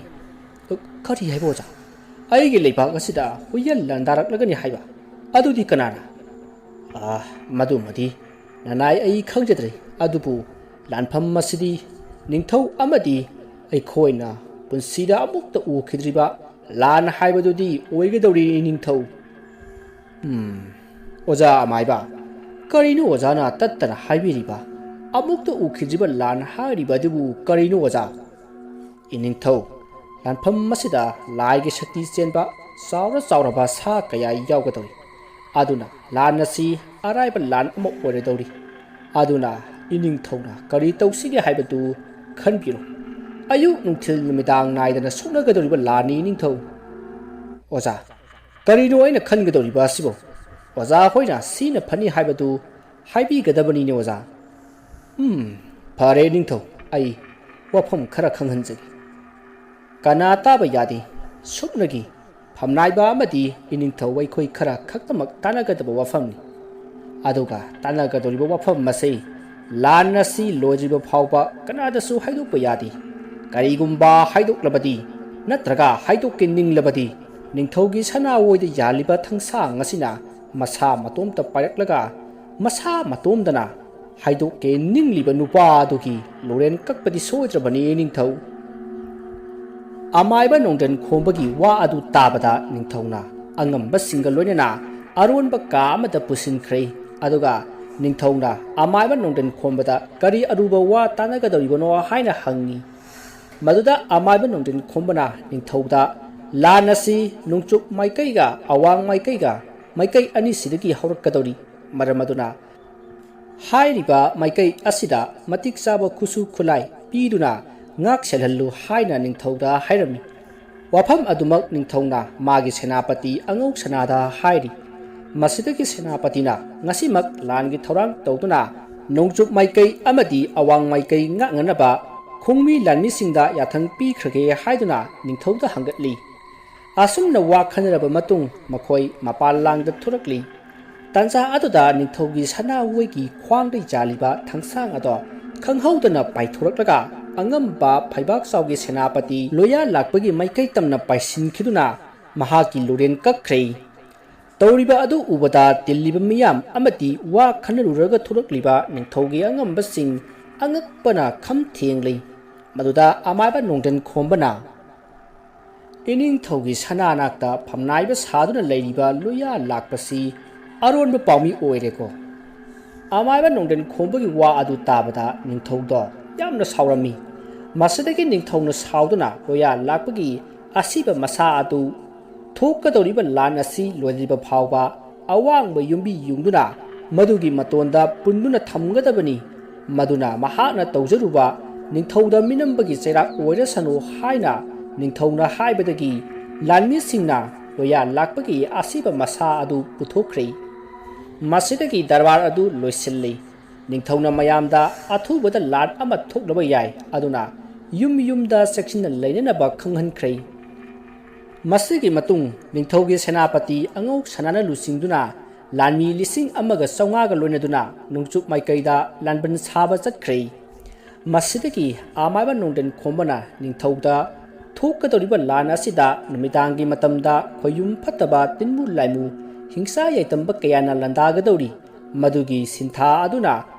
"ꯀꯔꯤ ꯍꯥꯏꯕ ꯑꯣꯖꯥ? ꯑꯩꯒꯤ ꯂꯩꯕꯥꯛ ꯑꯁꯤꯗ ꯍꯨꯏꯌꯦꯟ ꯂꯥꯟꯗꯥꯔꯛꯂꯒꯅꯤ ꯍꯥꯏꯕ? ꯑꯗꯨꯗꯤ ꯀꯅꯥꯅ?" "ꯑꯥ, ꯃꯗꯨꯃꯗꯤ ꯅꯅꯥꯏ ꯑꯩ ꯈꯪꯖꯗ꯭ꯔꯦ, ꯑꯗꯨꯕꯨ ꯂꯥꯟꯐꯝ ꯑꯁꯤꯗꯤ ꯅꯤꯡꯊꯧ ꯑꯃꯗꯤ ꯑꯩꯈꯣꯏꯅ ꯄꯨꯟꯁꯤꯗ ꯑꯃꯨꯛꯇ ꯎꯈꯤꯗ꯭ꯔꯤꯕ ꯂꯥꯟ ꯍꯥꯏꯕꯗꯨꯗꯤ ꯑꯣꯏꯒꯗꯧꯔꯤ, ꯅꯤꯡꯊꯧ꯫" "ꯎꯝ, ꯑꯣꯖꯥ ꯑꯃꯥꯏꯕ, ꯀꯔꯤꯅꯣ ꯑꯣꯖꯥꯅ ꯇꯠꯇꯅ ꯍꯥꯏꯕꯤꯔꯤꯕ? ꯑꯃꯨꯛꯇ ꯎꯈꯤꯗ꯭ꯔꯤꯕ ꯂꯥꯟ ꯍꯥꯏꯔꯤꯕ ꯑꯗꯨꯕꯨ ꯀꯔꯤꯅꯣ ꯑꯣꯖꯥ? ꯏꯅꯤꯡꯊꯧ, ꯂꯥꯟꯐꯝ ꯑꯁꯤꯗ ꯂꯥꯏꯒꯤ ꯁꯛꯇꯤ ꯆꯦꯟꯕ ꯆꯥꯎꯔ ꯆꯥꯎꯔꯕ ꯁꯥ ꯀꯌꯥ ꯌꯥꯎꯒꯗꯧꯔꯤ꯫ ꯑꯗꯨꯅ ꯂꯥꯟ ꯑꯁꯤ ꯑꯔꯥꯏꯕ ꯂꯥꯟ ꯑꯃ ꯑꯣꯏꯔꯗꯧꯔꯤ꯫ ꯑꯗꯨꯅ ꯏꯅꯤꯡꯊꯧꯅ ꯀꯔꯤ ꯇꯧꯁꯤꯒꯦ ꯍꯥꯏꯕꯗꯨ ꯈꯟꯕꯤꯔꯣ꯫ ꯑꯌꯨꯛ ꯅꯨꯡꯊꯤꯜ ꯅꯨꯃꯤꯗꯥꯡ ꯅꯥꯏꯗꯅ ꯁꯣꯛꯅꯒꯗꯧꯔꯤꯕ ꯂꯥꯟꯅꯤ ꯏꯅꯤꯡꯊꯧ꯫ ꯑꯣꯖꯥ, ꯀꯔꯤꯅꯣ ꯑꯩꯅ ꯈꯟꯒꯗꯧꯔꯤꯕ ꯑꯁꯤꯕꯣ? ꯑꯣꯖꯥ ꯍꯣꯏꯅ ꯁꯤꯅ ꯐꯅꯤ ꯍꯥꯏꯕꯗꯨ ꯍꯥꯏꯕꯤꯒꯗꯕꯅꯤꯅꯦ ꯑꯣꯖꯥ꯫ ꯎꯝ, ꯐꯔꯦ ꯏꯅꯤꯡꯊꯧ, ꯑꯩ ꯋꯥꯐꯝ ꯈꯔ ꯈꯪꯍꯟꯖꯒꯦ꯫ ꯀꯅꯥ ꯇꯥꯕ ꯌꯥꯗꯦ꯫ ꯁꯨꯞꯅꯒꯤ ꯐꯝꯅꯥꯏꯕ ꯑꯃꯗꯤ ꯏꯅꯤꯡꯊꯧ ꯑꯩꯈꯣꯏ ꯈꯔ ꯈꯛꯇꯃꯛ ꯇꯥꯟꯅꯒꯗꯕ ꯋꯥꯐꯝꯅꯤ꯫ ꯑꯗꯨꯒ ꯇꯥꯟꯅꯒꯗꯧꯔꯤꯕ ꯋꯥꯐꯝ ꯑꯁꯤ ꯂꯥꯟ ꯑꯁꯤ ꯂꯣꯏꯗ꯭ꯔꯤꯕ ꯐꯥꯎꯕ ꯀꯅꯥꯗꯁꯨ ꯍꯥꯏꯗꯣꯛꯄ ꯌꯥꯗꯦ꯫ ꯀꯔꯤꯒꯨꯝꯕ ꯍꯥꯏꯗꯣꯛꯂꯕꯗꯤ ꯅꯠꯇ꯭ꯔꯒ ꯍꯥꯏꯗꯣꯛꯀꯦ ꯅꯤꯡꯂꯕꯗꯤ ꯅꯤꯡꯊꯧꯒꯤ ꯁꯅꯥꯋꯣꯏꯗ ꯌꯥꯜꯂꯤꯕ ꯊꯥꯡꯁꯥꯡ ꯑꯁꯤꯅ ꯃꯁꯥ ꯃꯇꯣꯝꯇ ꯄꯥꯏꯔꯛꯂꯒ ꯃꯁꯥ ꯃꯇꯣꯝꯗꯅ ꯍꯥꯏꯗꯣꯛꯀꯦ ꯅꯤꯡꯂꯤꯕ ꯅꯨꯄꯥ ꯑꯗꯨꯒꯤ ꯂꯣꯔꯦꯟ ꯀꯛꯄꯗꯤ ꯁꯣꯏꯗ꯭ꯔꯕꯅꯤ ꯅꯤꯡꯊꯧ꯫ ꯑꯃꯥꯏꯕ ꯅꯣꯡꯗ꯭ꯔꯦꯟ ꯈꯣꯝꯕꯒꯤ ꯋꯥ ꯑꯗꯨ ꯇꯥꯕꯗ ꯅꯤꯡꯊꯧꯅ ꯑꯉꯝꯕꯁꯤꯡꯒ ꯂꯣꯏꯅꯅ ꯑꯔꯣꯟꯕ ꯀꯥ ꯑꯃꯗ ꯄꯨꯁꯤꯟꯈ꯭ꯔꯦ꯫ ꯑꯗꯨꯒ ꯅꯤꯡꯊꯧꯅ ꯑꯃꯥꯏꯕ ꯅꯣꯡꯗ꯭ꯔꯦꯟ ꯈꯣꯝꯕꯗ ꯀꯔꯤ ꯑꯔꯨꯕ ꯋꯥ ꯇꯥꯟꯅꯒꯗꯧꯔꯤꯕꯅꯣ ꯍꯥꯏꯅ ꯍꯪꯉꯤ꯫ ꯃꯗꯨꯗ ꯑꯃꯥꯏꯕ ꯅꯣꯡꯗ꯭ꯔꯦꯟ ꯈꯣꯝꯕꯅ ꯅꯤꯡꯊꯧꯗ ꯂꯥꯟ ꯑꯁꯤ ꯅꯣꯡꯆꯨꯞ ꯃꯥꯏꯀꯩꯒ ꯑꯋꯥꯡ ꯃꯥꯏꯀꯩꯒ ꯃꯥꯏꯀꯩ ꯑꯅꯤꯁꯤꯗꯒꯤ ꯍꯧꯔꯛꯀꯗꯧꯔꯤ꯫ ꯃꯔꯝ ꯑꯗꯨꯅ ꯍꯥꯏꯔꯤꯕ ꯃꯥꯏꯀꯩ ꯑꯁꯤꯗ ꯃꯇꯤꯛ ꯆꯥꯕ ꯈꯨꯠꯁꯨ ꯈꯨꯠꯂꯥꯏ ꯄꯤꯗꯨꯅ ꯉꯥꯛ ꯁꯦꯜꯍꯜꯂꯨ ꯍꯥꯏꯅ ꯅꯤꯡꯊꯧꯗ ꯍꯥꯏꯔꯝꯃꯤ꯫ ꯋꯥꯐꯝ ꯑꯗꯨꯃꯛ ꯅꯤꯡꯊꯧꯅ ꯃꯥꯒꯤ ꯁꯦꯅꯥꯄꯇꯤ ꯑꯉꯧ ꯁꯅꯥꯗ ꯍꯥꯏꯔꯤ꯫ ꯃꯁꯤꯗꯒꯤ ꯁꯦꯅꯥꯄꯇꯤꯅ ꯉꯁꯤꯃꯛ ꯂꯥꯟꯒꯤ ꯊꯧꯔꯥꯡ ꯇꯧꯗꯨꯅ ꯅꯣꯡꯆꯨꯞ ꯃꯥꯏꯀꯩ ꯑꯃꯗꯤ ꯑꯋꯥꯡ ꯃꯥꯏꯀꯩ ꯉꯥꯛꯅꯅꯕ ꯈꯣꯡꯃꯤ ꯂꯥꯟꯃꯤꯁꯤꯡꯗ ꯌꯥꯊꯪ ꯄꯤꯈ꯭ꯔꯒꯦ ꯍꯥꯏꯗꯨꯅ ꯅꯤꯡꯊꯧꯗ ꯍꯪꯒꯠꯂꯤ꯫ ꯑꯁꯨꯝꯅ ꯋꯥ ꯈꯟꯅꯔꯕ ꯃꯇꯨꯡ ꯃꯈꯣꯏ ꯃꯄꯥꯟ ꯂꯥꯡꯗ ꯊꯣꯔꯛꯂꯤ꯫ ꯇꯥꯟꯖꯥ ꯑꯗꯨꯗ ꯅꯤꯡꯊꯧꯒꯤ ꯁꯅꯥꯍꯣꯏꯒꯤ ꯈ꯭ꯋꯥꯡꯗ ꯌꯥꯜꯂꯤꯕ ꯊꯥꯡꯁꯥꯡ ꯑꯗꯣ ꯈꯪꯍꯧꯗꯅ ꯄꯥꯏꯊꯣꯔꯛꯂꯒ ꯑꯉꯝꯕ ꯐꯩꯕꯥꯛ ꯆꯥꯎꯒꯤ ꯁꯦꯅꯥꯄꯇꯤ ꯂꯣꯌꯥ ꯂꯥꯛꯄꯒꯤ ꯃꯥꯏꯀꯩ ꯇꯝꯅ ꯄꯥꯏꯁꯤꯟꯈꯤꯗꯨꯅ ꯃꯍꯥꯛꯀꯤ ꯂꯣꯔꯦꯟ ꯀꯛꯈ꯭ꯔꯦ꯫ ꯇꯧꯔꯤꯕ ꯑꯗꯨ ꯎꯕꯗ ꯇꯤꯜꯂꯤꯕ ꯃꯤꯌꯥꯝ ꯑꯃꯗꯤ ꯋꯥ ꯈꯟꯅꯔꯨꯔꯒ ꯊꯣꯔꯛꯂꯤꯕ ꯅꯤꯡꯊꯧꯒꯤ ꯑꯉꯝꯕꯁꯤꯡ ꯑꯉꯛꯄꯅ ꯈꯝ ꯊꯦꯡꯂꯤ꯫ ꯃꯗꯨꯗ ꯑꯃꯥꯏꯕ ꯅꯣꯡꯗ꯭ꯔꯦꯟ ꯈꯣꯝꯕꯅ ꯏꯅꯤꯡꯊꯧꯒꯤ ꯁꯅꯥ ꯅꯥꯛꯇ ꯐꯝꯅꯥꯏꯕ ꯁꯥꯗꯨꯅ ꯂꯩꯔꯤꯕ ꯂꯣꯌꯥ ꯂꯥꯛꯄꯁꯤ ꯑꯔꯣꯟꯕ ꯄꯥꯎꯃꯤ ꯑꯣꯏꯔꯦꯀꯣ꯫ ꯑꯃꯥꯏꯕ ꯅꯣꯡꯗꯦꯟ ꯈꯣꯝꯕꯒꯤ ꯋꯥ ꯑꯗꯨ ꯇꯥꯕꯗ ꯅꯤꯡꯊꯧꯗꯣ ꯌꯥꯝꯅ ꯁꯥꯎꯔꯝꯃꯤ꯫ ꯃꯁꯤꯗꯒꯤ ꯅꯤꯡꯊꯧꯅ ꯁꯥꯎꯗꯨꯅ ꯂꯣꯌꯥ ꯂꯥꯛꯄꯒꯤ ꯑꯁꯤꯕ ꯃꯁꯥ ꯑꯗꯨ ꯊꯣꯛꯀꯗꯧꯔꯤꯕ ꯂꯥꯟ ꯑꯁꯤ ꯂꯣꯏꯗ꯭ꯔꯤꯕ ꯐꯥꯎꯕ ꯑꯋꯥꯡꯕ ꯌꯨꯝꯕꯤ ꯌꯨꯡꯗꯨꯅ ꯃꯗꯨꯒꯤ ꯃꯇꯣꯟꯗ ꯄꯨꯟꯗꯨꯅ ꯊꯝꯒꯗꯕꯅꯤ꯫ ꯃꯗꯨꯅ ꯃꯍꯥꯛꯅ ꯇꯧꯖꯔꯨꯕ ꯅꯤꯡꯊꯧꯗ ꯃꯤꯅꯝꯕꯒꯤ ꯆꯩꯔꯥꯛ ꯑꯣꯏꯔꯁꯅꯨ ꯍꯥꯏꯅ ꯅꯤꯡꯊꯧꯅ ꯍꯥꯏꯕꯗꯒꯤ ꯂꯥꯟꯃꯤꯁꯤꯡꯅ ꯂꯣꯌꯥ ꯂꯥꯛꯄꯒꯤ ꯑꯁꯤꯕ ꯃꯁꯥ ꯑꯗꯨ ꯄꯨꯊꯣꯛꯈ꯭ꯔꯦ꯫ ꯃꯁꯤꯗꯒꯤ ꯗꯔꯕꯥꯔ ꯑꯗꯨ ꯂꯣꯏꯁꯤꯜꯂꯤ꯫ ꯅꯤꯡꯊꯧꯅ ꯃꯌꯥꯝꯗ ꯑꯊꯨꯕꯗ ꯂꯥꯟ ꯑꯃ ꯊꯣꯛꯂꯕ ꯌꯥꯏ, ꯑꯗꯨꯅ ꯌꯨꯝ ꯌꯨꯝꯗ ꯆꯦꯛꯁꯤꯟꯅ ꯂꯩꯅꯅꯕ ꯈꯪꯍꯟꯈ꯭ꯔꯦ꯫ ꯃꯁꯤꯒꯤ ꯃꯇꯨꯡ ꯅꯤꯡꯊꯧꯒꯤ ꯁꯦꯅꯥꯄꯇꯤ ꯑꯉꯧ ꯁꯅꯥꯅ ꯂꯨꯆꯤꯡꯗꯨꯅ ꯂꯥꯟꯃꯤ ꯂꯤꯁꯤꯡ ꯑꯃꯒ ꯆꯥꯝꯃꯉꯥꯒ ꯂꯣꯏꯅꯗꯨꯅ ꯅꯣꯡꯆꯨꯞ ꯃꯥꯏꯀꯩꯗ ꯂꯥꯟꯕꯟ ꯁꯥꯕ ꯆꯠꯈ꯭ꯔꯦ꯫ ꯃꯁꯤꯗꯒꯤ ꯑꯃꯥꯏꯕ ꯅꯣꯡꯗꯦꯟ ꯈꯣꯝꯕꯅ ꯅꯤꯡꯊꯧꯗ ꯊꯣꯛꯀꯗꯧꯔꯤꯕ ꯂꯥꯟ ꯑꯁꯤꯗ ꯅꯨꯃꯤꯗꯥꯡꯒꯤ ꯃꯇꯝꯗ ꯈꯣꯌꯨꯝ ꯐꯠꯇꯕ ꯇꯤꯟꯃꯨ ꯂꯥꯏꯃꯨ ꯍꯤꯡꯁꯥ ꯌꯥꯏꯇꯝꯕ ꯀꯌꯥꯅ ꯂꯥꯟꯗꯥꯒꯗꯧꯔꯤ꯫ ꯃꯗꯨꯒꯤ ꯁꯤꯟꯊꯥ ꯑꯗꯨꯅ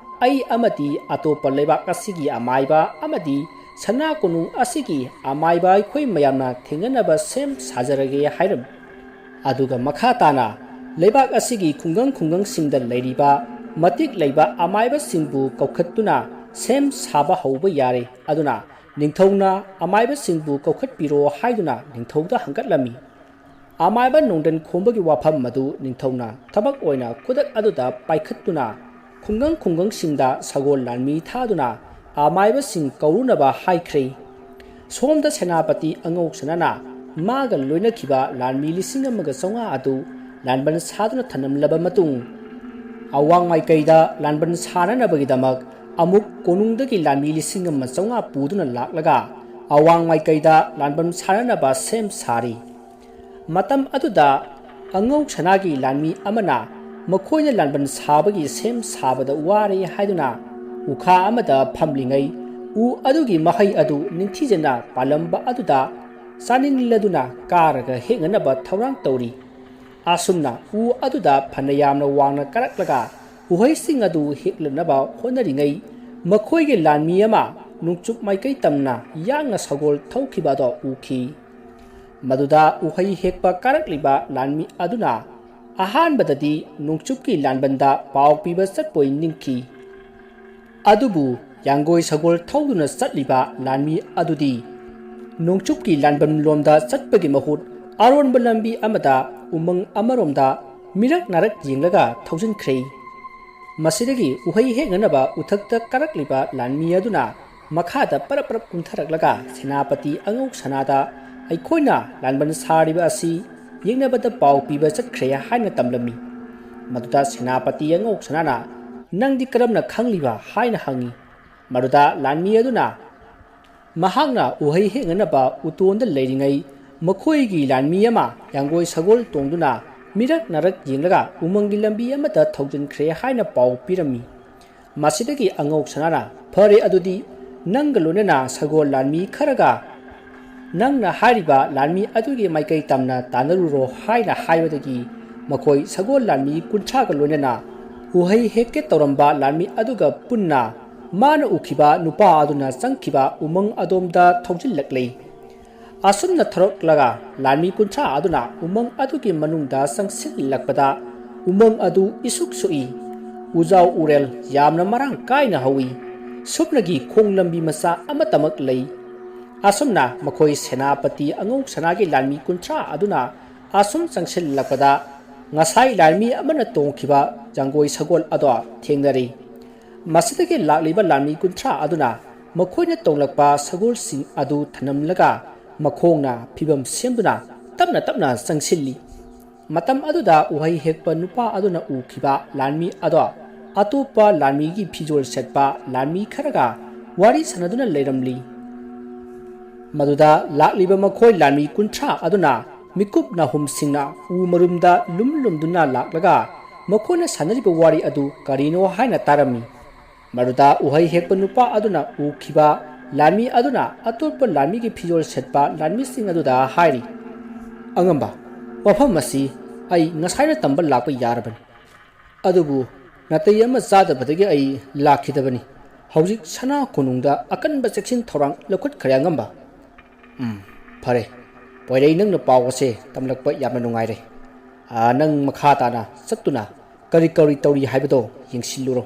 ꯑꯩ ꯑꯃꯗꯤ ꯑꯇꯣꯞꯄ ꯂꯩꯕꯥꯛ ꯑꯁꯤꯒꯤ ꯑꯃꯥꯏꯕ ꯑꯃꯗꯤ ꯁꯅꯥ ꯀꯣꯅꯨꯡ ꯑꯁꯤꯒꯤ ꯑꯃꯥꯏꯕ ꯑꯩꯈꯣꯏ ꯃꯌꯥꯝꯅ ꯊꯦꯡꯅꯅꯕ ꯁꯦꯝ ꯁꯥꯖꯔꯒꯦ ꯍꯥꯏꯔꯝꯃꯤ꯫ ꯑꯗꯨꯒ ꯃꯈꯥ ꯇꯥꯅ ꯂꯩꯕꯥꯛ ꯑꯁꯤꯒꯤ ꯈꯨꯡꯒꯪ ꯈꯨꯡꯒꯪꯁꯤꯡꯗ ꯂꯩꯔꯤꯕ ꯃꯇꯤꯛ ꯂꯩꯕ ꯑꯃꯥꯏꯕꯁꯤꯡꯕꯨ ꯀꯧꯈꯠꯇꯨꯅ ꯁꯦꯝ ꯁꯥꯕ ꯍꯧꯕ ꯌꯥꯔꯦ꯫ ꯑꯗꯨꯅ ꯅꯤꯡꯊꯧꯅ ꯑꯃꯥꯏꯕꯁꯤꯡꯕꯨ ꯀꯧꯈꯠꯄꯤꯔꯣ ꯍꯥꯏꯗꯨꯅ ꯅꯤꯡꯊꯧꯗ ꯍꯪꯒꯠꯂꯝꯃꯤ꯫ ꯑꯃꯥꯏꯕ ꯅꯣꯡꯗꯟ ꯈꯣꯝꯕꯒꯤ ꯋꯥꯐꯝ ꯑꯗꯨ ꯅꯤꯡꯊꯧꯅ ꯊꯕꯛ ꯑꯣꯏꯅ ꯈꯨꯗꯛ ꯑꯗꯨꯗ ꯄꯥꯏꯈꯠꯇꯨꯅ ꯈꯨꯡꯒꯪ ꯈꯨꯡꯒꯪꯁꯤꯡꯗ ꯁꯒꯣꯜ ꯂꯥꯟꯃꯤ ꯊꯥꯗꯨꯅ ꯑꯃꯥꯏꯕꯁꯤꯡ ꯀꯧꯔꯨꯅꯕ ꯍꯥꯏꯈ꯭ꯔꯦ꯫ ꯁꯣꯝꯗ ꯁꯦꯅꯥꯄꯇꯤ ꯑꯉꯧ ꯁꯅꯥꯅ ꯃꯥꯒ ꯂꯣꯏꯅꯈꯤꯕ ꯂꯥꯟꯃꯤ ꯂꯤꯁꯤꯡ ꯑꯃꯒ ꯆꯥꯝꯃꯉꯥ ꯑꯗꯨ ꯂꯥꯟꯕꯟ ꯁꯥꯗꯨꯅ ꯊꯅꯝꯂꯕ ꯃꯇꯨꯡ, ꯑꯋꯥꯡ ꯃꯥꯏꯀꯩꯗ ꯂꯥꯟꯕꯟ ꯁꯥꯅꯅꯕꯒꯤꯗꯃꯛ ꯑꯃꯨꯛ ꯀꯣꯅꯨꯡꯗꯒꯤ ꯂꯥꯟꯃꯤ ꯂꯤꯁꯤꯡ ꯑꯃ ꯆꯥꯝꯃꯉꯥ ꯄꯨꯗꯨꯅ ꯂꯥꯛꯂꯒ ꯑꯋꯥꯡ ꯃꯥꯏꯀꯩꯗ ꯂꯥꯟꯕꯟ ꯁꯥꯅꯅꯕ ꯁꯦꯝ ꯁꯥꯔꯤ꯫ ꯃꯇꯝ ꯑꯗꯨꯗ ꯑꯉꯧ ꯁꯅꯥꯒꯤ ꯂꯥꯟꯃꯤ ꯑꯃꯅ ꯃꯈꯣꯏꯅ ꯂꯥꯟꯕꯟ ꯁꯥꯕꯒꯤ ꯁꯦꯝ ꯁꯥꯕꯗ ꯋꯥꯔꯦ ꯍꯥꯏꯗꯨꯅ ꯎꯈꯥ ꯑꯃꯗ ꯐꯝꯂꯤꯉꯩ ꯎ ꯑꯗꯨꯒꯤ ꯃꯍꯩ ꯑꯗꯨ ꯅꯤꯡꯊꯤꯖꯅ ꯄꯥꯜꯂꯝꯕ ꯑꯗꯨꯗ ꯆꯥꯅꯤꯡꯂꯗꯨꯅ ꯀꯥꯔꯒ ꯍꯦꯛꯅꯅꯕ ꯊꯧꯔꯥꯡ ꯇꯧꯔꯤ꯫ ꯑꯁꯨꯝꯅ ꯎ ꯑꯗꯨꯗ ꯐꯅ ꯌꯥꯝꯅ ꯋꯥꯡꯅ ꯀꯥꯔꯛꯂꯒ ꯎꯍꯩꯁꯤꯡ ꯑꯗꯨ ꯍꯦꯛꯂꯅꯕ ꯍꯣꯠꯅꯔꯤꯉꯩ ꯃꯈꯣꯏꯒꯤ ꯂꯥꯟꯃꯤ ꯑꯃ ꯅꯣꯡꯆꯨꯞ ꯃꯥꯏꯀꯩ ꯇꯝꯅ ꯌꯥꯡꯅ ꯁꯒꯣꯜ ꯊꯧꯈꯤꯕ ꯑꯗꯨ ꯎꯈꯤ꯫ ꯃꯗꯨꯗ ꯎꯍꯩ ꯍꯦꯛꯄ ꯀꯥꯔꯛꯂꯤꯕ ꯂꯥꯟꯃꯤ ꯑꯗꯨꯅ ꯑꯍꯥꯟꯕꯗꯗꯤ ꯅꯣꯡꯆꯨꯞꯀꯤ ꯂꯥꯟꯕꯟꯗ ꯄꯥꯎ ꯄꯤꯕ ꯆꯠꯄꯣꯏ ꯅꯤꯡꯈꯤ꯫ ꯑꯗꯨꯕꯨ ꯌꯥꯡꯒꯣꯏ ꯁꯒꯣꯜ ꯊꯧꯗꯨꯅ ꯆꯠꯂꯤꯕ ꯂꯥꯟꯃꯤ ꯑꯗꯨꯗꯤ ꯅꯣꯡꯆꯨꯞꯀꯤ ꯂꯥꯟꯕꯟ ꯂꯣꯝꯗ ꯆꯠꯄꯒꯤ ꯃꯍꯨꯠ ꯑꯔꯣꯟꯕ ꯂꯝꯕꯤ ꯑꯃꯗ ꯎꯃꯪ ꯑꯃꯔꯣꯝꯗ ꯃꯤꯔꯛ ꯅꯥꯔꯛ ꯌꯦꯡꯂꯒ ꯊꯧꯖꯤꯟꯈ꯭ꯔꯦ꯫ ꯃꯁꯤꯗꯒꯤ ꯎꯍꯩ ꯍꯦꯛꯅꯅꯕ ꯎꯊꯛꯇ ꯀꯥꯔꯛꯂꯤꯕ ꯂꯥꯟꯃꯤ ꯑꯗꯨꯅ ꯃꯈꯥꯗ ꯄꯔꯞ ꯄꯔꯞ ꯀꯨꯝꯊꯔꯛꯂꯒ ꯁꯦꯅꯥꯄꯇꯤ ꯑꯉꯧ ꯁꯅꯥꯗ "ꯑꯩꯈꯣꯏꯅ ꯂꯥꯟꯕꯟ ꯁꯥꯔꯤꯕ ꯑꯁꯤ ꯌꯦꯡꯅꯕꯗ ꯄꯥꯎ ꯄꯤꯕ ꯆꯠꯈ꯭ꯔꯦ" ꯍꯥꯏꯅ ꯇꯝꯂꯝꯃꯤ꯫ ꯃꯗꯨꯗ ꯁꯦꯅꯥꯄꯇꯤ ꯑꯉꯧ ꯁꯅꯥꯅ "ꯅꯪꯗꯤ ꯀꯔꯝꯅ ꯈꯪꯂꯤꯕ?" ꯍꯥꯏꯅ ꯍꯪꯉꯤ꯫ ꯃꯗꯨꯗ ꯂꯥꯟꯃꯤ ꯑꯗꯨꯅ ꯃꯍꯥꯛꯅ ꯎꯍꯩ ꯍꯦꯛꯅꯅꯕ ꯎꯇꯣꯟꯗ ꯂꯩꯔꯤꯉꯩ ꯃꯈꯣꯏꯒꯤ ꯂꯥꯟꯃꯤ ꯑꯃ ꯌꯥꯡꯒꯣꯏ ꯁꯒꯣꯜ ꯇꯣꯡꯗꯨꯅ ꯃꯤꯔꯛ ꯅꯥꯔꯛ ꯌꯦꯡꯂꯒ ꯎꯃꯪꯒꯤ ꯂꯝꯕꯤ ꯑꯃꯗ ꯊꯧꯖꯤꯟꯈ꯭ꯔꯦ ꯍꯥꯏꯅ ꯄꯥꯎ ꯄꯤꯔꯝꯃꯤ꯫ ꯃꯁꯤꯗꯒꯤ ꯑꯉꯧ ꯁꯅꯥꯅ "ꯐꯔꯦ, ꯑꯗꯨꯗꯤ ꯅꯪꯒ ꯂꯣꯏꯅꯅ ꯁꯒꯣꯜ ꯂꯥꯟꯃꯤ ꯈꯔꯒ ꯅꯪꯅ ꯍꯥꯏꯔꯤꯕ ꯂꯥꯟꯃꯤ ꯑꯗꯨꯒꯤ ꯃꯥꯏꯀꯩ ꯇꯝꯅ ꯇꯥꯟꯅꯔꯨꯔꯣ" ꯍꯥꯏꯅ ꯍꯥꯏꯕꯗꯒꯤ ꯃꯈꯣꯏ ꯁꯒꯣꯜ ꯂꯥꯟꯃꯤ ꯀꯨꯟꯊ꯭ꯔꯥꯒ ꯂꯣꯏꯅꯅ ꯎꯍꯩ ꯍꯦꯛꯀꯦ ꯇꯧꯔꯝꯕ ꯂꯥꯟꯃꯤ ꯑꯗꯨꯒ ꯄꯨꯟꯅ ꯃꯥꯅ ꯎꯈꯤꯕ ꯅꯨꯄꯥ ꯑꯗꯨꯅ ꯆꯪꯈꯤꯕ ꯎꯃꯪ ꯑꯗꯣꯝꯗ ꯊꯧꯖꯤꯜꯂꯛꯂꯦ꯫ ꯑꯁꯨꯝꯅ ꯊꯧꯔꯛꯂꯒ ꯂꯥꯟꯃꯤ ꯀꯨꯟꯊ꯭ꯔꯥ ꯑꯗꯨꯅ ꯎꯃꯪ ꯑꯗꯨꯒꯤ ꯃꯅꯨꯡꯗ ꯆꯪꯁꯤꯜꯂꯛꯄꯗ ꯎꯃꯪ ꯑꯗꯨ ꯏꯁꯨꯛ ꯁꯨꯛꯏ꯫ ꯎꯖꯥꯎ ꯎꯔꯦꯜ ꯌꯥꯝꯅ ꯃꯔꯥꯡ ꯀꯥꯏꯅ ꯍꯧꯏ꯫ ꯁꯨꯞꯅꯒꯤ ꯈꯣꯡ ꯂꯝꯕꯤ ꯃꯆꯥ ꯑꯃꯠꯇꯃꯛ ꯂꯩ꯫ ꯑꯁꯨꯝꯅ ꯃꯈꯣꯏ ꯁꯦꯅꯥꯄꯇꯤ ꯑꯉꯧ ꯁꯅꯥꯒꯤ ꯂꯥꯟꯃꯤ ꯀꯨꯟꯊ꯭ꯔꯥ ꯑꯗꯨꯅ ꯑꯁꯨꯝ ꯆꯪꯁꯤꯜꯂꯛꯄꯗ ꯉꯁꯥꯏ ꯂꯥꯟꯃꯤ ꯑꯃꯅ ꯇꯣꯡꯈꯤꯕ ꯖꯪꯒꯣꯏ ꯁꯒꯣꯜ ꯑꯗꯣ ꯊꯦꯡꯅꯔꯤ꯫ ꯃꯁꯤꯗꯒꯤ ꯂꯥꯛꯂꯤꯕ ꯂꯥꯟꯃꯤ ꯀꯨꯟꯊ꯭ꯔꯥ ꯑꯗꯨꯅ ꯃꯈꯣꯏꯅ ꯇꯣꯡꯂꯛꯄ ꯁꯒꯣꯜꯁꯤꯡ ꯑꯗꯨ ꯊꯅꯝꯂꯒ ꯃꯈꯣꯡꯅ ꯐꯤꯕꯝ ꯁꯦꯝꯗꯨꯅ ꯇꯞꯅ ꯇꯞꯅ ꯆꯪꯁꯤꯜꯂꯤ꯫ ꯃꯇꯝ ꯑꯗꯨꯗ ꯎꯍꯩ ꯍꯦꯛꯄ ꯅꯨꯄꯥ ꯑꯗꯨꯅ ꯎꯈꯤꯕ ꯂꯥꯟꯃꯤ ꯑꯗꯣ ꯑꯇꯣꯞꯄ ꯂꯥꯟꯃꯤꯒꯤ ꯐꯤꯖꯣꯜ ꯁꯦꯠꯄ ꯂꯥꯟꯃꯤ ꯈꯔꯒ ꯋꯥꯔꯤ ꯁꯥꯟꯅꯗꯨꯅ ꯂꯩꯔꯝꯂꯤ꯫ ꯃꯗꯨꯗ ꯂꯥꯛꯂꯤꯕ ꯃꯈꯣꯏ ꯂꯥꯟꯃꯤ ꯀꯨꯟꯊ꯭ꯔꯥ ꯑꯗꯨꯅ ꯃꯤꯀꯨꯞ ꯅꯥꯍꯨꯝꯁꯤꯡꯅ ꯎ ꯃꯔꯨꯝꯗ ꯂꯨꯝ ꯂꯨꯝꯗꯨꯅ ꯂꯥꯛꯂꯒ ꯃꯈꯣꯏꯅ ꯁꯥꯟꯅꯔꯤꯕ ꯋꯥꯔꯤ ꯑꯗꯨ ꯀꯔꯤꯅꯣ ꯍꯥꯏꯅ ꯇꯥꯔꯝꯃꯤ꯫ ꯃꯗꯨꯗ ꯎꯍꯩ ꯍꯦꯛꯄ ꯅꯨꯄꯥ ꯑꯗꯨꯅ ꯎꯈꯤꯕ ꯂꯥꯟꯃꯤ ꯑꯗꯨꯅ ꯑꯇꯣꯞꯄ ꯂꯥꯟꯃꯤꯒꯤ ꯐꯤꯖꯣꯜ ꯁꯦꯠꯄ ꯂꯥꯟꯃꯤꯁꯤꯡ ꯑꯗꯨꯗ ꯍꯥꯏꯔꯤ, "ꯑꯉꯝꯕ, ꯋꯥꯐꯝ ꯑꯁꯤ ꯑꯩ ꯉꯁꯥꯏꯅ ꯇꯝꯕ ꯂꯥꯛꯄ ꯌꯥꯔꯕꯅꯤ꯫ ꯑꯗꯨꯕꯨ ꯅꯥꯇꯩ ꯑꯃ ꯆꯥꯗꯕꯗꯒꯤ ꯑꯩ ꯂꯥꯛꯈꯤꯗꯕꯅꯤ꯫ ꯍꯧꯖꯤꯛ ꯁꯅꯥ ꯀꯣꯅꯨꯡꯗ ꯑꯀꯟꯕ ꯆꯦꯛꯁꯤꯟ ꯊꯧꯔꯥꯡ ꯂꯧꯈꯠꯈ꯭ꯔꯦ ꯑꯉꯝꯕ꯫" "ꯎꯝ, ꯐꯔꯦ꯫ ꯄꯣꯏꯔꯩ, ꯅꯪꯅ ꯄꯥꯎ ꯑꯁꯦ ꯇꯝꯂꯛꯄ ꯌꯥꯝꯅ ꯅꯨꯡꯉꯥꯏꯔꯦ꯫ "ꯑꯥ, ꯅꯪ ꯃꯈꯥ ꯇꯥꯅ ꯆꯠꯇꯨꯅ ꯀꯔꯤ ꯀꯔꯤ ꯇꯧꯔꯤ ꯍꯥꯏꯕꯗꯣ ꯌꯦꯡꯁꯤꯜꯂꯨꯔꯣ꯫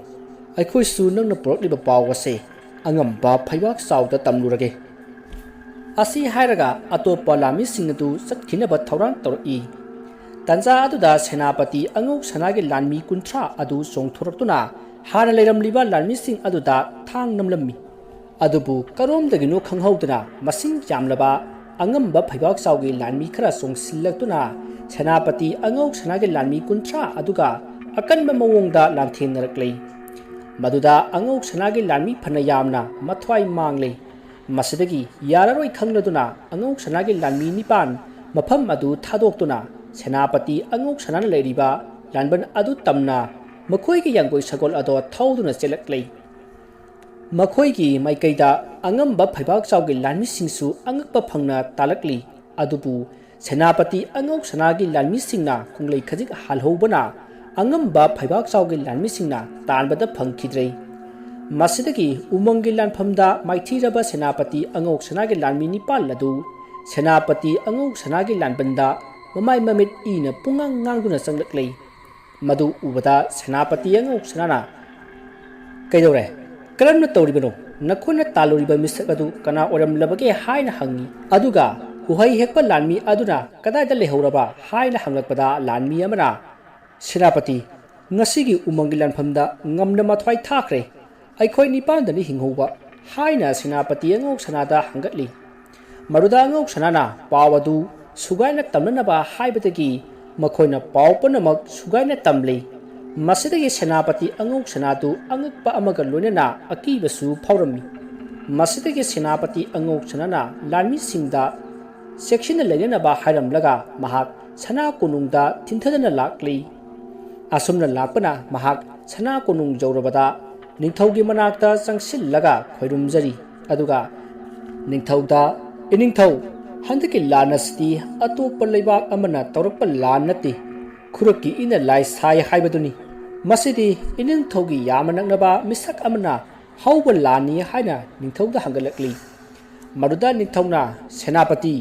ꯑꯩꯈꯣꯏꯁꯨ ꯅꯪꯅ ꯄꯨꯔꯛꯂꯤꯕ ꯄꯥꯎ ꯑꯁꯦ ꯑꯉꯝꯕ ꯐꯩꯕꯥꯛ ꯆꯥꯎꯗ ꯇꯝꯂꯨꯔꯒꯦ"꯫ ꯑꯁꯤ ꯍꯥꯏꯔꯒ ꯑꯇꯣꯞꯄ ꯂꯥꯟꯃꯤꯁꯤꯡ ꯑꯗꯨ ꯆꯠꯈꯤꯅꯕ ꯊꯧꯔꯥꯡ ꯇꯧꯔꯛꯏ꯫ ꯇꯥꯟꯖꯥ ꯑꯗꯨꯗ ꯁꯦꯅꯥꯄꯇꯤ ꯑꯉꯧ ꯁꯅꯥꯒꯤ ꯂꯥꯟꯃꯤ ꯀꯨꯟꯊ꯭ꯔꯥ ꯑꯗꯨ ꯆꯣꯡꯊꯣꯔꯛꯇꯨꯅ ꯍꯥꯟꯅ ꯂꯩꯔꯝꯂꯤꯕ ꯂꯥꯟꯃꯤꯁꯤꯡ ꯑꯗꯨꯗ ꯊꯥꯡ ꯅꯝꯂꯝꯃꯤ꯫ ꯑꯗꯨꯕꯨ ꯀꯔꯣꯝꯗꯒꯤꯅꯣ ꯈꯪꯍꯧꯗꯅ ꯃꯁꯤꯡ ꯌꯥꯝꯂꯕ ꯑꯉꯝꯕ ꯐꯩꯕꯥꯛ ꯆꯥꯎꯒꯤ ꯂꯥꯟꯃꯤ ꯈꯔ ꯆꯣꯡꯁꯤꯜꯂꯛꯇꯨꯅ ꯁꯦꯅꯥꯄꯇꯤ ꯑꯉꯧ ꯁꯅꯥꯒꯤ ꯂꯥꯟꯃꯤ ꯀꯨꯟꯊ꯭ꯔꯥ ꯑꯗꯨꯒ ꯑꯀꯟꯕ ꯃꯑꯣꯡꯗ ꯂꯥꯟꯊꯦꯡꯅꯔꯛꯂꯦ꯫ ꯃꯗꯨꯗ ꯑꯉꯧ ꯁꯅꯥꯒꯤ ꯂꯥꯟꯃꯤ ꯐꯅ ꯌꯥꯝꯅ ꯃꯊ꯭ꯋꯥꯏ ꯃꯥꯡꯂꯦ꯫ ꯃꯁꯤꯗꯒꯤ ꯌꯥꯔꯔꯣꯏ ꯈꯪꯂꯗꯨꯅ ꯑꯉꯧ ꯁꯅꯥꯒꯤ ꯂꯥꯟꯃꯤ ꯅꯤꯄꯥꯟ ꯃꯐꯝ ꯑꯗꯨ ꯊꯥꯗꯣꯛꯇꯨꯅ ꯁꯦꯅꯥꯄꯇꯤ ꯑꯉꯧ ꯁꯅꯥꯅ ꯂꯩꯔꯤꯕ ꯂꯥꯟꯕꯟ ꯑꯗꯨ ꯇꯝꯅ ꯃꯈꯣꯏꯒꯤ ꯌꯥꯡꯒꯣꯏ ꯁꯒꯣꯜ ꯑꯗꯣ ꯊꯧꯗꯨꯅ ꯆꯦꯜꯂꯛꯂꯦ꯫ ꯃꯈꯣꯏꯒꯤ ꯃꯥꯏꯀꯩꯗ ꯑꯉꯝꯕ ꯐꯩꯕꯥꯛ ꯆꯥꯎꯒꯤ ꯂꯥꯟꯃꯤꯁꯤꯡꯁꯨ ꯑꯉꯛꯄ ꯐꯪꯅ ꯇꯥꯜꯂꯛꯂꯤ꯫ ꯑꯗꯨꯕꯨ ꯁꯦꯅꯥꯄꯇꯤ ꯑꯉꯧ ꯁꯅꯥꯒꯤ ꯂꯥꯟꯃꯤꯁꯤꯡꯅ ꯈꯣꯡꯂꯩ ꯈꯖꯤꯛ ꯍꯥꯜꯍꯧꯕꯅ ꯑꯉꯝꯕ ꯐꯩꯕꯥꯛ ꯆꯥꯎꯒꯤ ꯂꯥꯟꯃꯤꯁꯤꯡꯅ ꯇꯥꯟꯕꯗ ꯐꯪꯈꯤꯗ꯭ꯔꯦ꯫ ꯃꯁꯤꯗꯒꯤ ꯎꯃꯪꯒꯤ ꯂꯥꯟꯐꯝꯗ ꯃꯥꯏꯊꯤꯔꯕ ꯁꯦꯅꯥꯄꯇꯤ ꯑꯉꯧ ꯁꯅꯥꯒꯤ ꯂꯥꯟꯃꯤ ꯅꯤꯄꯥꯜ ꯑꯗꯨ ꯁꯦꯅꯥꯄꯇꯤ ꯑꯉꯧ ꯁꯅꯥꯒꯤ ꯂꯥꯟꯕꯟꯗ ꯃꯃꯥꯏ ꯃꯃꯤꯠ ꯏꯅ ꯄꯨꯡꯉꯥꯡ ꯉꯥꯡꯗꯨꯅ ꯆꯪꯂꯛꯂꯦ꯫ ꯃꯗꯨ ꯎꯕꯗ ꯁꯦꯅꯥꯄꯇꯤ ꯑꯉꯧ ꯁꯅꯥꯅ, "ꯀꯩꯗꯧꯔꯦ? ꯀꯔꯝꯅ ꯇꯧꯔꯤꯕꯅꯣ? ꯅꯈꯣꯏꯅ ꯇꯥꯜꯂꯨꯔꯤꯕ ꯃꯤꯁꯛ ꯑꯗꯨ ꯀꯅꯥ ꯑꯣꯏꯔꯝꯂꯕꯒꯦ?" ꯍꯥꯏꯅ ꯍꯪꯉꯤ꯫ ꯑꯗꯨꯒ ꯎꯍꯩ ꯍꯦꯛꯄ ꯂꯥꯟꯃꯤ ꯑꯗꯨꯅ, "ꯀꯗꯥꯏꯗ ꯂꯩꯍꯧꯔꯕ?" ꯍꯥꯏꯅ ꯍꯪꯂꯛꯄꯗ ꯂꯥꯟꯃꯤ ꯑꯃꯅ, "ꯁꯦꯅꯥꯄꯇꯤ, ꯉꯁꯤꯒꯤ ꯎꯃꯪꯒꯤ ꯂꯥꯟꯐꯝꯗ ꯉꯝꯅ ꯃꯊ꯭ꯋꯥꯏ ꯊꯥꯈ꯭ꯔꯦ꯫ ꯑꯩꯈꯣꯏ ꯅꯤꯄꯥꯟꯗꯅꯤ ꯍꯤꯡꯍꯧꯕ" ꯍꯥꯏꯅ ꯁꯦꯅꯥꯄꯇꯤ ꯑꯉꯧ ꯁꯅꯥꯗ ꯍꯪꯒꯠꯂꯤ꯫ ꯃꯗꯨꯗ ꯑꯉꯧ ꯁꯅꯥꯅ ꯄꯥꯎ ꯑꯗꯨ ꯁꯨꯒꯥꯏꯅ ꯇꯝꯅꯅꯕ ꯍꯥꯏꯕꯗꯒꯤ ꯃꯈꯣꯏꯅ ꯄꯥꯎ ꯄꯨꯝꯅꯃꯛ ꯁꯨꯒꯥꯏꯅ ꯇꯝꯂꯤ꯫ ꯃꯁꯤꯗꯒꯤ ꯁꯦꯅꯥꯄꯇꯤ ꯑꯉꯧ ꯁꯅꯥꯗꯨ ꯑꯉꯛꯄ ꯑꯃꯒ ꯂꯣꯏꯅꯅ ꯑꯀꯤꯕꯁꯨ ꯐꯥꯎꯔꯝꯃꯤ꯫ ꯃꯁꯤꯗꯒꯤ ꯁꯦꯅꯥꯄꯇꯤ ꯑꯉꯧ ꯁꯅꯥꯅ ꯂꯥꯟꯃꯤꯁꯤꯡꯗ ꯆꯦꯛꯁꯤꯟꯅ ꯂꯩꯅꯅꯕ ꯍꯥꯏꯔꯝꯂꯒ ꯃꯍꯥꯛ ꯁꯅꯥ ꯀꯣꯅꯨꯡꯗ ꯊꯤꯟꯊꯗꯨꯅ ꯂꯥꯛꯂꯤ꯫ ꯑꯁꯨꯝꯅ ꯂꯥꯛꯄꯅ ꯃꯍꯥꯛ ꯁꯅꯥ ꯀꯣꯅꯨꯡ ꯌꯧꯔꯕꯗ ꯅꯤꯡꯊꯧꯒꯤ ꯃꯅꯥꯛꯇ ꯆꯪꯁꯤꯜꯂꯒ ꯈꯣꯏꯔꯨꯝꯖꯔꯤ꯫ ꯑꯗꯨꯒ ꯅꯤꯡꯊꯧꯗ, "ꯏꯅꯤꯡꯊꯧ, ꯍꯟꯗꯛꯀꯤ ꯂꯥꯟ ꯑꯁꯤꯗꯤ ꯑꯇꯣꯞꯄ ꯂꯩꯕꯥꯛ ꯑꯃꯅ ꯇꯧꯔꯛꯄ ꯂꯥꯟ ꯅꯠꯇꯦ, ꯈꯨꯔꯛꯀꯤ ꯏꯅ ꯂꯥꯏ ꯁꯥꯏ ꯍꯥꯏꯕꯗꯨꯅꯤ꯫ ꯃꯁꯤꯗꯤ ꯏꯅꯤꯡꯊꯧꯒꯤ ꯌꯥꯝꯅ ꯅꯛꯅꯕ ꯃꯤꯁꯛ ꯑꯃꯅ ꯍꯧꯕ ꯂꯥꯟꯅꯤ" ꯍꯥꯏꯅ ꯅꯤꯡꯊꯧꯗ ꯍꯪꯒꯠꯂꯛꯂꯤ꯫ ꯃꯗꯨꯗ ꯅꯤꯡꯊꯧꯅ, "ꯁꯦꯅꯥꯄꯇꯤ,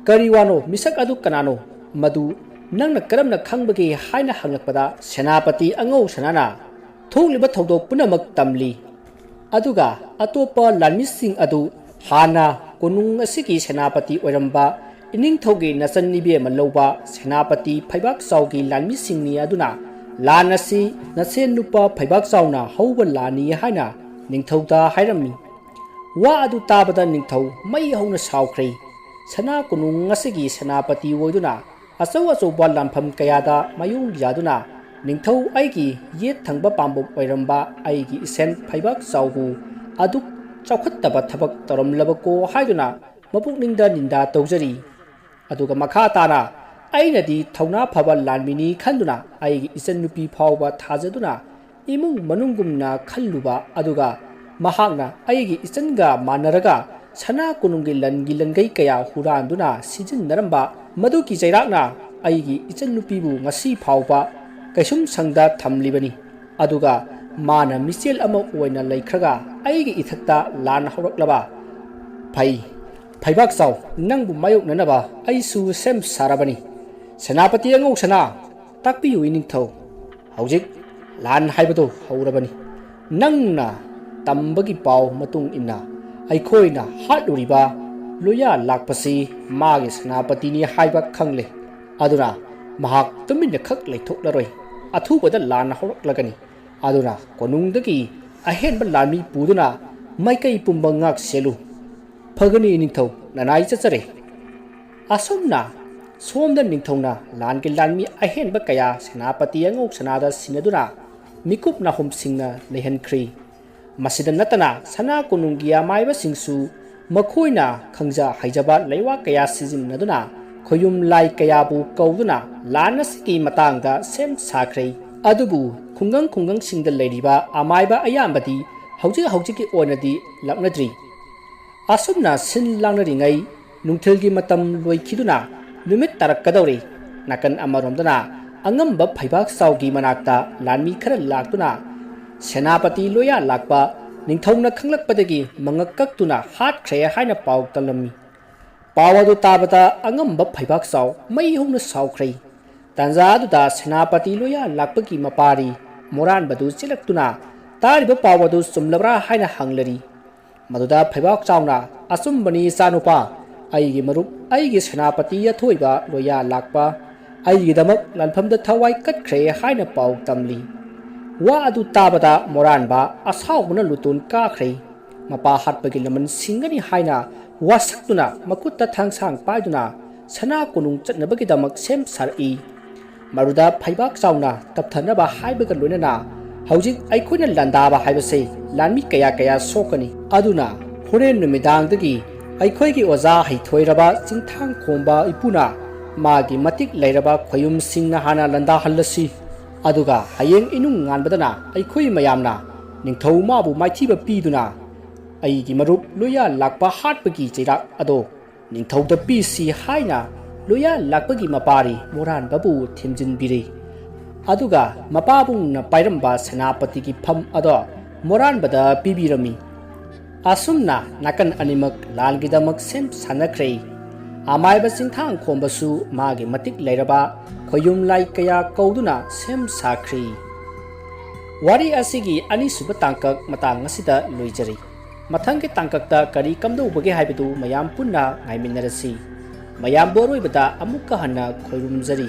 ꯀꯔꯤ ꯋꯥꯅꯣ? ꯃꯤꯁꯛ ꯑꯗꯨ ꯀꯅꯥꯅꯣ? ꯃꯗꯨ "ꯅꯪꯅ ꯀꯔꯝꯅ ꯈꯪꯕꯒꯦ?" ꯍꯥꯏꯅ ꯍꯪꯂꯛꯄꯗ, ꯁꯦꯅꯥꯄꯇꯤ ꯑꯉꯧ ꯁꯅꯥꯅ ꯊꯣꯛꯂꯤꯕ ꯊꯧꯗꯣꯛ ꯄꯨꯝꯅꯃꯛ ꯇꯝꯂꯤ꯫ ꯑꯗꯨꯒ ꯑꯇꯣꯞꯄ ꯂꯥꯟꯃꯤꯁꯤꯡ ꯑꯗꯨ ꯍꯥꯟꯅ ꯀꯣꯅꯨꯡ ꯑꯁꯤꯒꯤ ꯁꯦꯅꯥꯄꯇꯤ ꯑꯣꯏꯔꯝꯕ ꯏꯅꯤꯡꯊꯧꯒꯤ ꯅꯆꯟ ꯏꯕꯦꯝꯃ ꯂꯧꯕ ꯁꯦꯅꯥꯄꯇꯤ ꯐꯩꯕꯥꯛ ꯆꯥꯎꯒꯤ ꯂꯥꯟꯃꯤꯁꯤꯡꯅꯤ, ꯑꯗꯨꯅ ꯂꯥꯟ ꯑꯁꯤ ꯅꯆꯦꯟ ꯅꯨꯄꯥ ꯐꯩꯕꯥꯛ ꯆꯥꯎꯅ ꯍꯧꯕ ꯂꯥꯟꯅꯤ ꯍꯥꯏꯅ ꯅꯤꯡꯊꯧꯗ ꯍꯥꯏꯔꯝꯃꯤ꯫ ꯋꯥ ꯑꯗꯨ ꯇꯥꯕꯗ ꯅꯤꯡꯊꯧ ꯃꯩ ꯍꯧꯅ ꯁꯥꯎꯈ꯭ꯔꯦ꯫ ꯁꯅꯥ ꯀꯣꯅꯨꯡ ꯑꯁꯤꯒꯤ ꯁꯦꯅꯥꯄꯇꯤ ꯑꯣꯏꯗꯨꯅ ꯑꯆꯧ ꯑꯆꯧꯕ ꯂꯥꯟꯐꯝ ꯀꯌꯥꯗ ꯃꯥꯌꯣꯛꯅꯖꯗꯨꯅ, ꯅꯤꯡꯊꯧ ꯑꯩꯒꯤ ꯌꯦꯠ ꯊꯪꯕ ꯄꯥꯝꯕꯣꯝ ꯑꯣꯏꯔꯝꯕ ꯑꯩꯒꯤ ꯏꯆꯟ ꯐꯩꯕꯥꯛ ꯆꯥꯎꯕꯨ ꯑꯗꯨꯛ ꯆꯥꯎꯈꯠꯇꯕ ꯊꯕꯛ ꯇꯧꯔꯝꯂꯕꯀꯣ ꯍꯥꯏꯗꯨꯅ ꯃꯄꯨꯛꯅꯤꯡꯗ ꯅꯤꯟꯗꯥ ꯇꯧꯖꯔꯤ꯫ ꯑꯗꯨꯒ ꯃꯈꯥ ꯇꯥꯅ, ꯑꯩꯅꯗꯤ ꯊꯧꯅꯥ ꯐꯕ ꯂꯥꯟꯃꯤꯅꯤ ꯈꯟꯗꯨꯅ ꯑꯩꯒꯤ ꯏꯆꯟꯅꯨꯄꯤ ꯐꯥꯎꯕ ꯊꯥꯖꯗꯨꯅ ꯏꯃꯨꯡ ꯃꯅꯨꯡꯒꯨꯝꯅ ꯈꯜꯂꯨꯕ, ꯑꯗꯨꯒ ꯃꯍꯥꯛꯅ ꯑꯩꯒꯤ ꯏꯆꯟꯒ ꯃꯥꯟꯅꯔꯒ ꯁꯅꯥ ꯀꯣꯅꯨꯡꯒꯤ ꯂꯟꯒꯤ ꯂꯟꯒꯩ ꯀꯌꯥ ꯍꯨꯔꯥꯟꯗꯨꯅ ꯁꯤꯖꯤꯟꯅꯔꯝꯕ ꯃꯗꯨꯒꯤ ꯆꯩꯔꯥꯛꯅ ꯑꯩꯒꯤ ꯏꯆꯟꯅꯨꯄꯤꯕꯨ ꯉꯁꯤ ꯐꯥꯎꯕ ꯀꯩꯁꯨꯝ ꯁꯪꯗ ꯊꯝꯂꯤꯕꯅꯤ꯫ ꯑꯗꯨꯒ ꯃꯥꯅ ꯃꯤꯆꯦꯜ ꯑꯃ ꯑꯣꯏꯅ ꯂꯩꯈ꯭ꯔꯒ ꯑꯩꯒꯤ ꯏꯊꯛꯇ ꯂꯥꯟ ꯍꯧꯔꯛꯂꯕ꯫ ꯐꯩ, ꯐꯩꯕꯥꯛ ꯆꯥꯎ, ꯅꯪꯕꯨ ꯃꯥꯌꯣꯛꯅꯅꯕ ꯑꯩꯁꯨ ꯁꯦꯝ ꯁꯥꯔꯕꯅꯤ꯫ ꯁꯦꯅꯥꯄꯇꯤ ꯑꯉꯧ ꯁꯅꯥ, ꯇꯥꯛꯄꯤꯌꯨ ꯏꯅꯤꯡꯊꯧ꯫ ꯍꯧꯖꯤꯛ ꯂꯥꯟ ꯍꯥꯏꯕꯗꯨ ꯍꯧꯔꯕꯅꯤ꯫ ꯅꯪꯅ ꯇꯝꯕꯒꯤ ꯄꯥꯎ ꯃꯇꯨꯡ ꯏꯟꯅ ꯑꯩꯈꯣꯏꯅ ꯍꯥꯠꯂꯨꯔꯤꯕ ꯂꯣꯌꯥ ꯂꯥꯛꯄꯁꯤ ꯃꯥꯒꯤ ꯁꯦꯅꯥꯄꯇꯤꯅꯤ ꯍꯥꯏꯕ ꯈꯪꯂꯦ꯫ ꯑꯗꯨꯅ ꯃꯍꯥꯛ ꯇꯨꯃꯤꯟꯅ ꯈꯛ ꯂꯩꯊꯣꯛꯂꯔꯣꯏ꯫ ꯑꯊꯨꯕꯗ ꯂꯥꯟ ꯍꯧꯔꯛꯂꯒꯅꯤ꯫ ꯑꯗꯨꯅ ꯀꯣꯅꯨꯡꯗꯒꯤ ꯑꯍꯦꯟꯕ ꯂꯥꯟꯃꯤ ꯄꯨꯗꯨꯅ ꯃꯥꯏꯀꯩ ꯄꯨꯝꯕ ꯉꯥꯛ ꯁꯦꯜꯂꯨ꯫ ꯐꯒꯅꯤ ꯏꯅꯤꯡꯊꯧ, ꯅꯅꯥꯏ ꯆꯠꯆꯔꯦ꯫ ꯑꯁꯨꯝꯅ ꯁꯣꯝꯗ ꯅꯤꯡꯊꯧꯅ ꯂꯥꯟꯒꯤ ꯂꯥꯟꯃꯤ ꯑꯍꯦꯟꯕ ꯀꯌꯥ ꯁꯦꯅꯥꯄꯇꯤ ꯑꯉꯧ ꯁꯅꯥꯗ ꯁꯤꯟꯅꯗꯨꯅ ꯃꯤꯀꯨꯞ ꯅꯥꯍꯨꯝꯁꯤꯡꯅ ꯂꯩꯍꯟꯈ꯭ꯔꯤ꯫ ꯃꯁꯤꯗ ꯅꯠꯇꯅ ꯁꯅꯥ ꯀꯣꯅꯨꯡꯒꯤ ꯑꯃꯥꯏꯕꯁꯤꯡꯁꯨ ꯃꯈꯣꯏꯅ ꯈꯪꯖ ꯍꯩꯖꯕ ꯂꯩꯋꯥ ꯀꯌꯥ ꯁꯤꯖꯤꯟꯅꯗꯨꯅ ꯈꯣꯌꯨꯝ ꯂꯥꯏ ꯀꯌꯥꯕꯨ ꯀꯧꯗꯨꯅ ꯂꯥꯟ ꯑꯁꯤꯒꯤ ꯃꯇꯥꯡꯗ ꯁꯦꯝ ꯁꯥꯈ꯭ꯔꯦ꯫ ꯑꯗꯨꯕꯨ ꯈꯨꯡꯒꯪ ꯈꯨꯡꯒꯪꯁꯤꯡꯗ ꯂꯩꯔꯤꯕ ꯑꯃꯥꯏꯕ ꯑꯌꯥꯝꯕꯗꯤ ꯍꯧꯖꯤꯛ ꯍꯧꯖꯤꯛꯀꯤ ꯑꯣꯏꯅꯗꯤ ꯂꯥꯛꯅꯗ꯭ꯔꯤ꯫ ꯑꯁꯨꯝꯅ ꯁꯤꯟ ꯂꯥꯡꯅꯔꯤꯉꯩ ꯅꯨꯡꯊꯤꯜꯒꯤ ꯃꯇꯝ ꯂꯣꯏꯈꯤꯗꯨꯅ ꯅꯨꯃꯤꯠ ꯇꯥꯔꯛꯀꯗꯧꯔꯦ꯫ ꯅꯥꯀꯟ ꯑꯃꯔꯣꯝꯗꯅ ꯑꯉꯝꯕ ꯐꯩꯕꯥꯛ ꯆꯥꯎꯒꯤ ꯃꯅꯥꯛꯇ ꯂꯥꯟꯃꯤ ꯈꯔ ꯂꯥꯛꯇꯨꯅ ꯁꯦꯅꯥꯄꯇꯤ ꯂꯣꯌꯥ ꯂꯥꯛꯄ ꯅꯤꯡꯊꯧꯅ ꯈꯪꯂꯛꯄꯗꯒꯤ ꯃꯉꯛ ꯀꯛꯇꯨꯅ ꯍꯥꯠꯈ꯭ꯔꯦ ꯍꯥꯏꯅ ꯄꯥꯎ ꯇꯝꯂꯝꯃꯤ꯫ ꯄꯥꯎ ꯑꯗꯨ ꯇꯥꯕꯗ ꯑꯉꯝꯕ ꯐꯩꯕꯥꯛ ꯆꯥꯎ ꯃꯩ ꯍꯧꯅ ꯁꯥꯎꯈ꯭ꯔꯦ꯫ ꯇꯥꯟꯖꯥ ꯑꯗꯨꯗ ꯁꯦꯅꯥꯄꯇꯤ ꯂꯣꯌꯥ ꯂꯥꯛꯄꯒꯤ ꯃꯄꯥꯔꯤ ꯃꯣꯔꯥꯟꯕꯗꯨ ꯆꯦꯜꯂꯛꯇꯨꯅ ꯇꯥꯔꯤꯕ ꯄꯥꯎ ꯑꯗꯨ ꯆꯨꯝꯂꯕ꯭ꯔꯥ ꯍꯥꯏꯅ ꯍꯪꯂꯔꯤ꯫ ꯃꯗꯨꯗ ꯐꯩꯕꯥꯛ ꯆꯥꯎꯅ, "ꯑꯆꯨꯝꯕꯅꯤ ꯏꯆꯥꯅꯨꯄꯥ, ꯑꯩꯒꯤ ꯃꯔꯨꯞ, ꯑꯩꯒꯤ ꯁꯦꯅꯥꯄꯇꯤ ꯑꯊꯣꯏꯕ ꯂꯣꯌꯥ ꯂꯥꯛꯄ ꯑꯩꯒꯤꯗꯃꯛ ꯂꯥꯟꯐꯝꯗ ꯊꯋꯥꯏ ꯀꯠꯈ꯭ꯔꯦ" ꯍꯥꯏꯅ ꯄꯥꯎ ꯇꯝꯂꯤ꯫ ꯋꯥ ꯑꯗꯨ ꯇꯥꯕꯗ ꯃꯣꯔꯥꯟꯕ ꯑꯁꯥꯎꯕꯅ ꯂꯨꯇꯣꯟ ꯀꯥꯈ꯭ꯔꯦ꯫ ꯃꯄꯥ ꯍꯥꯠꯄꯒꯤ ꯂꯃꯟ ꯁꯤꯡꯒꯅꯤ ꯍꯥꯏꯅ ꯋꯥꯁꯛꯇꯨꯅ ꯃꯈꯨꯠꯇ ꯊꯥꯡꯁꯥꯡ ꯄꯥꯏꯗꯨꯅ ꯁꯅꯥ ꯀꯣꯅꯨꯡ ꯆꯠꯅꯕꯒꯤꯗꯃꯛ ꯁꯦꯝ ꯁꯥꯔꯛꯏ꯫ ꯃꯗꯨꯗ ꯐꯩꯕꯥꯛ ꯆꯥꯎꯅ ꯇꯞꯊꯅꯕ ꯍꯥꯏꯕꯒ ꯂꯣꯏꯅꯅ ꯍꯧꯖꯤꯛ ꯑꯩꯈꯣꯏꯅ ꯂꯥꯟꯗꯥꯕ ꯍꯥꯏꯕꯁꯦ ꯂꯥꯟꯃꯤ ꯀꯌꯥ ꯀꯌꯥ ꯁꯣꯛꯀꯅꯤ꯫ ꯑꯗꯨꯅ ꯍꯣꯔꯦꯟ ꯅꯨꯃꯤꯗꯥꯡꯗꯒꯤ ꯑꯩꯈꯣꯏꯒꯤ ꯑꯣꯖꯥ ꯍꯩꯊꯣꯏꯔꯕ ꯆꯤꯡꯊꯥꯡ ꯈꯣꯝꯕ ꯏꯄꯨꯅ ꯃꯥꯒꯤ ꯃꯇꯤꯛ ꯂꯩꯔꯕ ꯈꯣꯌꯨꯝꯁꯤꯡꯅ ꯍꯥꯟꯅ ꯂꯥꯟꯗꯥꯍꯜꯂꯁꯤ꯫ ꯑꯗꯨꯒ ꯍꯌꯦꯡ ꯏꯅꯨꯡ ꯉꯥꯟꯕꯗꯅ ꯑꯩꯈꯣꯏ ꯃꯌꯥꯝꯅ ꯅꯤꯡꯊꯧ ꯃꯥꯕꯨ ꯃꯥꯏꯊꯤꯕ ꯄꯤꯗꯨꯅ ꯑꯩꯒꯤ ꯃꯔꯨꯞ ꯂꯣꯌꯥ ꯂꯥꯛꯄ ꯍꯥꯠꯄꯒꯤ ꯆꯩꯔꯥꯛ ꯑꯗꯣ ꯅꯤꯡꯊꯧꯗ ꯄꯤꯁꯤ ꯍꯥꯏꯅ ꯂꯣꯌꯥ ꯂꯥꯛꯄꯒꯤ ꯃꯄꯥꯔꯤ ꯃꯣꯔꯥꯟꯕꯕꯨ ꯊꯦꯝꯖꯤꯟꯕꯤꯔꯤ꯫ ꯑꯗꯨꯒ ꯃꯄꯥꯕꯨꯡꯅ ꯄꯥꯏꯔꯝꯕ ꯁꯦꯅꯥꯄꯇꯤꯒꯤ ꯐꯝ ꯑꯗꯣ ꯃꯣꯔꯥꯟꯕꯗ ꯄꯤꯕꯤꯔꯝꯃꯤ꯫ ꯑꯁꯨꯝꯅ ꯅꯥꯀꯟ ꯑꯅꯤꯃꯛ ꯂꯥꯟꯒꯤꯗꯃꯛ ꯁꯦꯝ ꯁꯥꯅꯈ꯭ꯔꯦ꯫ ꯑꯃꯥꯏꯕ ꯆꯤꯡꯊꯥꯡ ꯈꯣꯝꯕꯁꯨ ꯃꯥꯒꯤ ꯃꯇꯤꯛ ꯂꯩꯔꯕ ꯈꯣꯌꯨꯝ ꯂꯥꯏ ꯀꯌꯥ ꯀꯧꯗꯨꯅ ꯁꯦꯝ ꯁꯥꯈ꯭ꯔꯦ꯫ ꯋꯥꯔꯤ ꯑꯁꯤꯒꯤ ꯑꯅꯤꯁꯨꯕ ꯇꯥꯡꯀꯛ ꯃꯇꯥꯡ ꯑꯁꯤꯗ ꯂꯣꯏꯖꯔꯦ꯫ ꯃꯊꯪꯒꯤ ꯇꯥꯡꯀꯛꯇ ꯀꯔꯤ ꯀꯝꯗꯧꯕꯒꯦ ꯍꯥꯏꯕꯗꯨ ꯃꯌꯥꯝ ꯄꯨꯟꯅ ꯉꯥꯏꯃꯤꯟꯅꯔꯁꯤ꯫ ꯃꯌꯥꯝꯕꯨ ꯑꯔꯣꯏꯕꯗ ꯑꯃꯨꯛꯀ ꯍꯟꯅ ꯈꯣꯏꯔꯨꯝꯖꯔꯤ꯫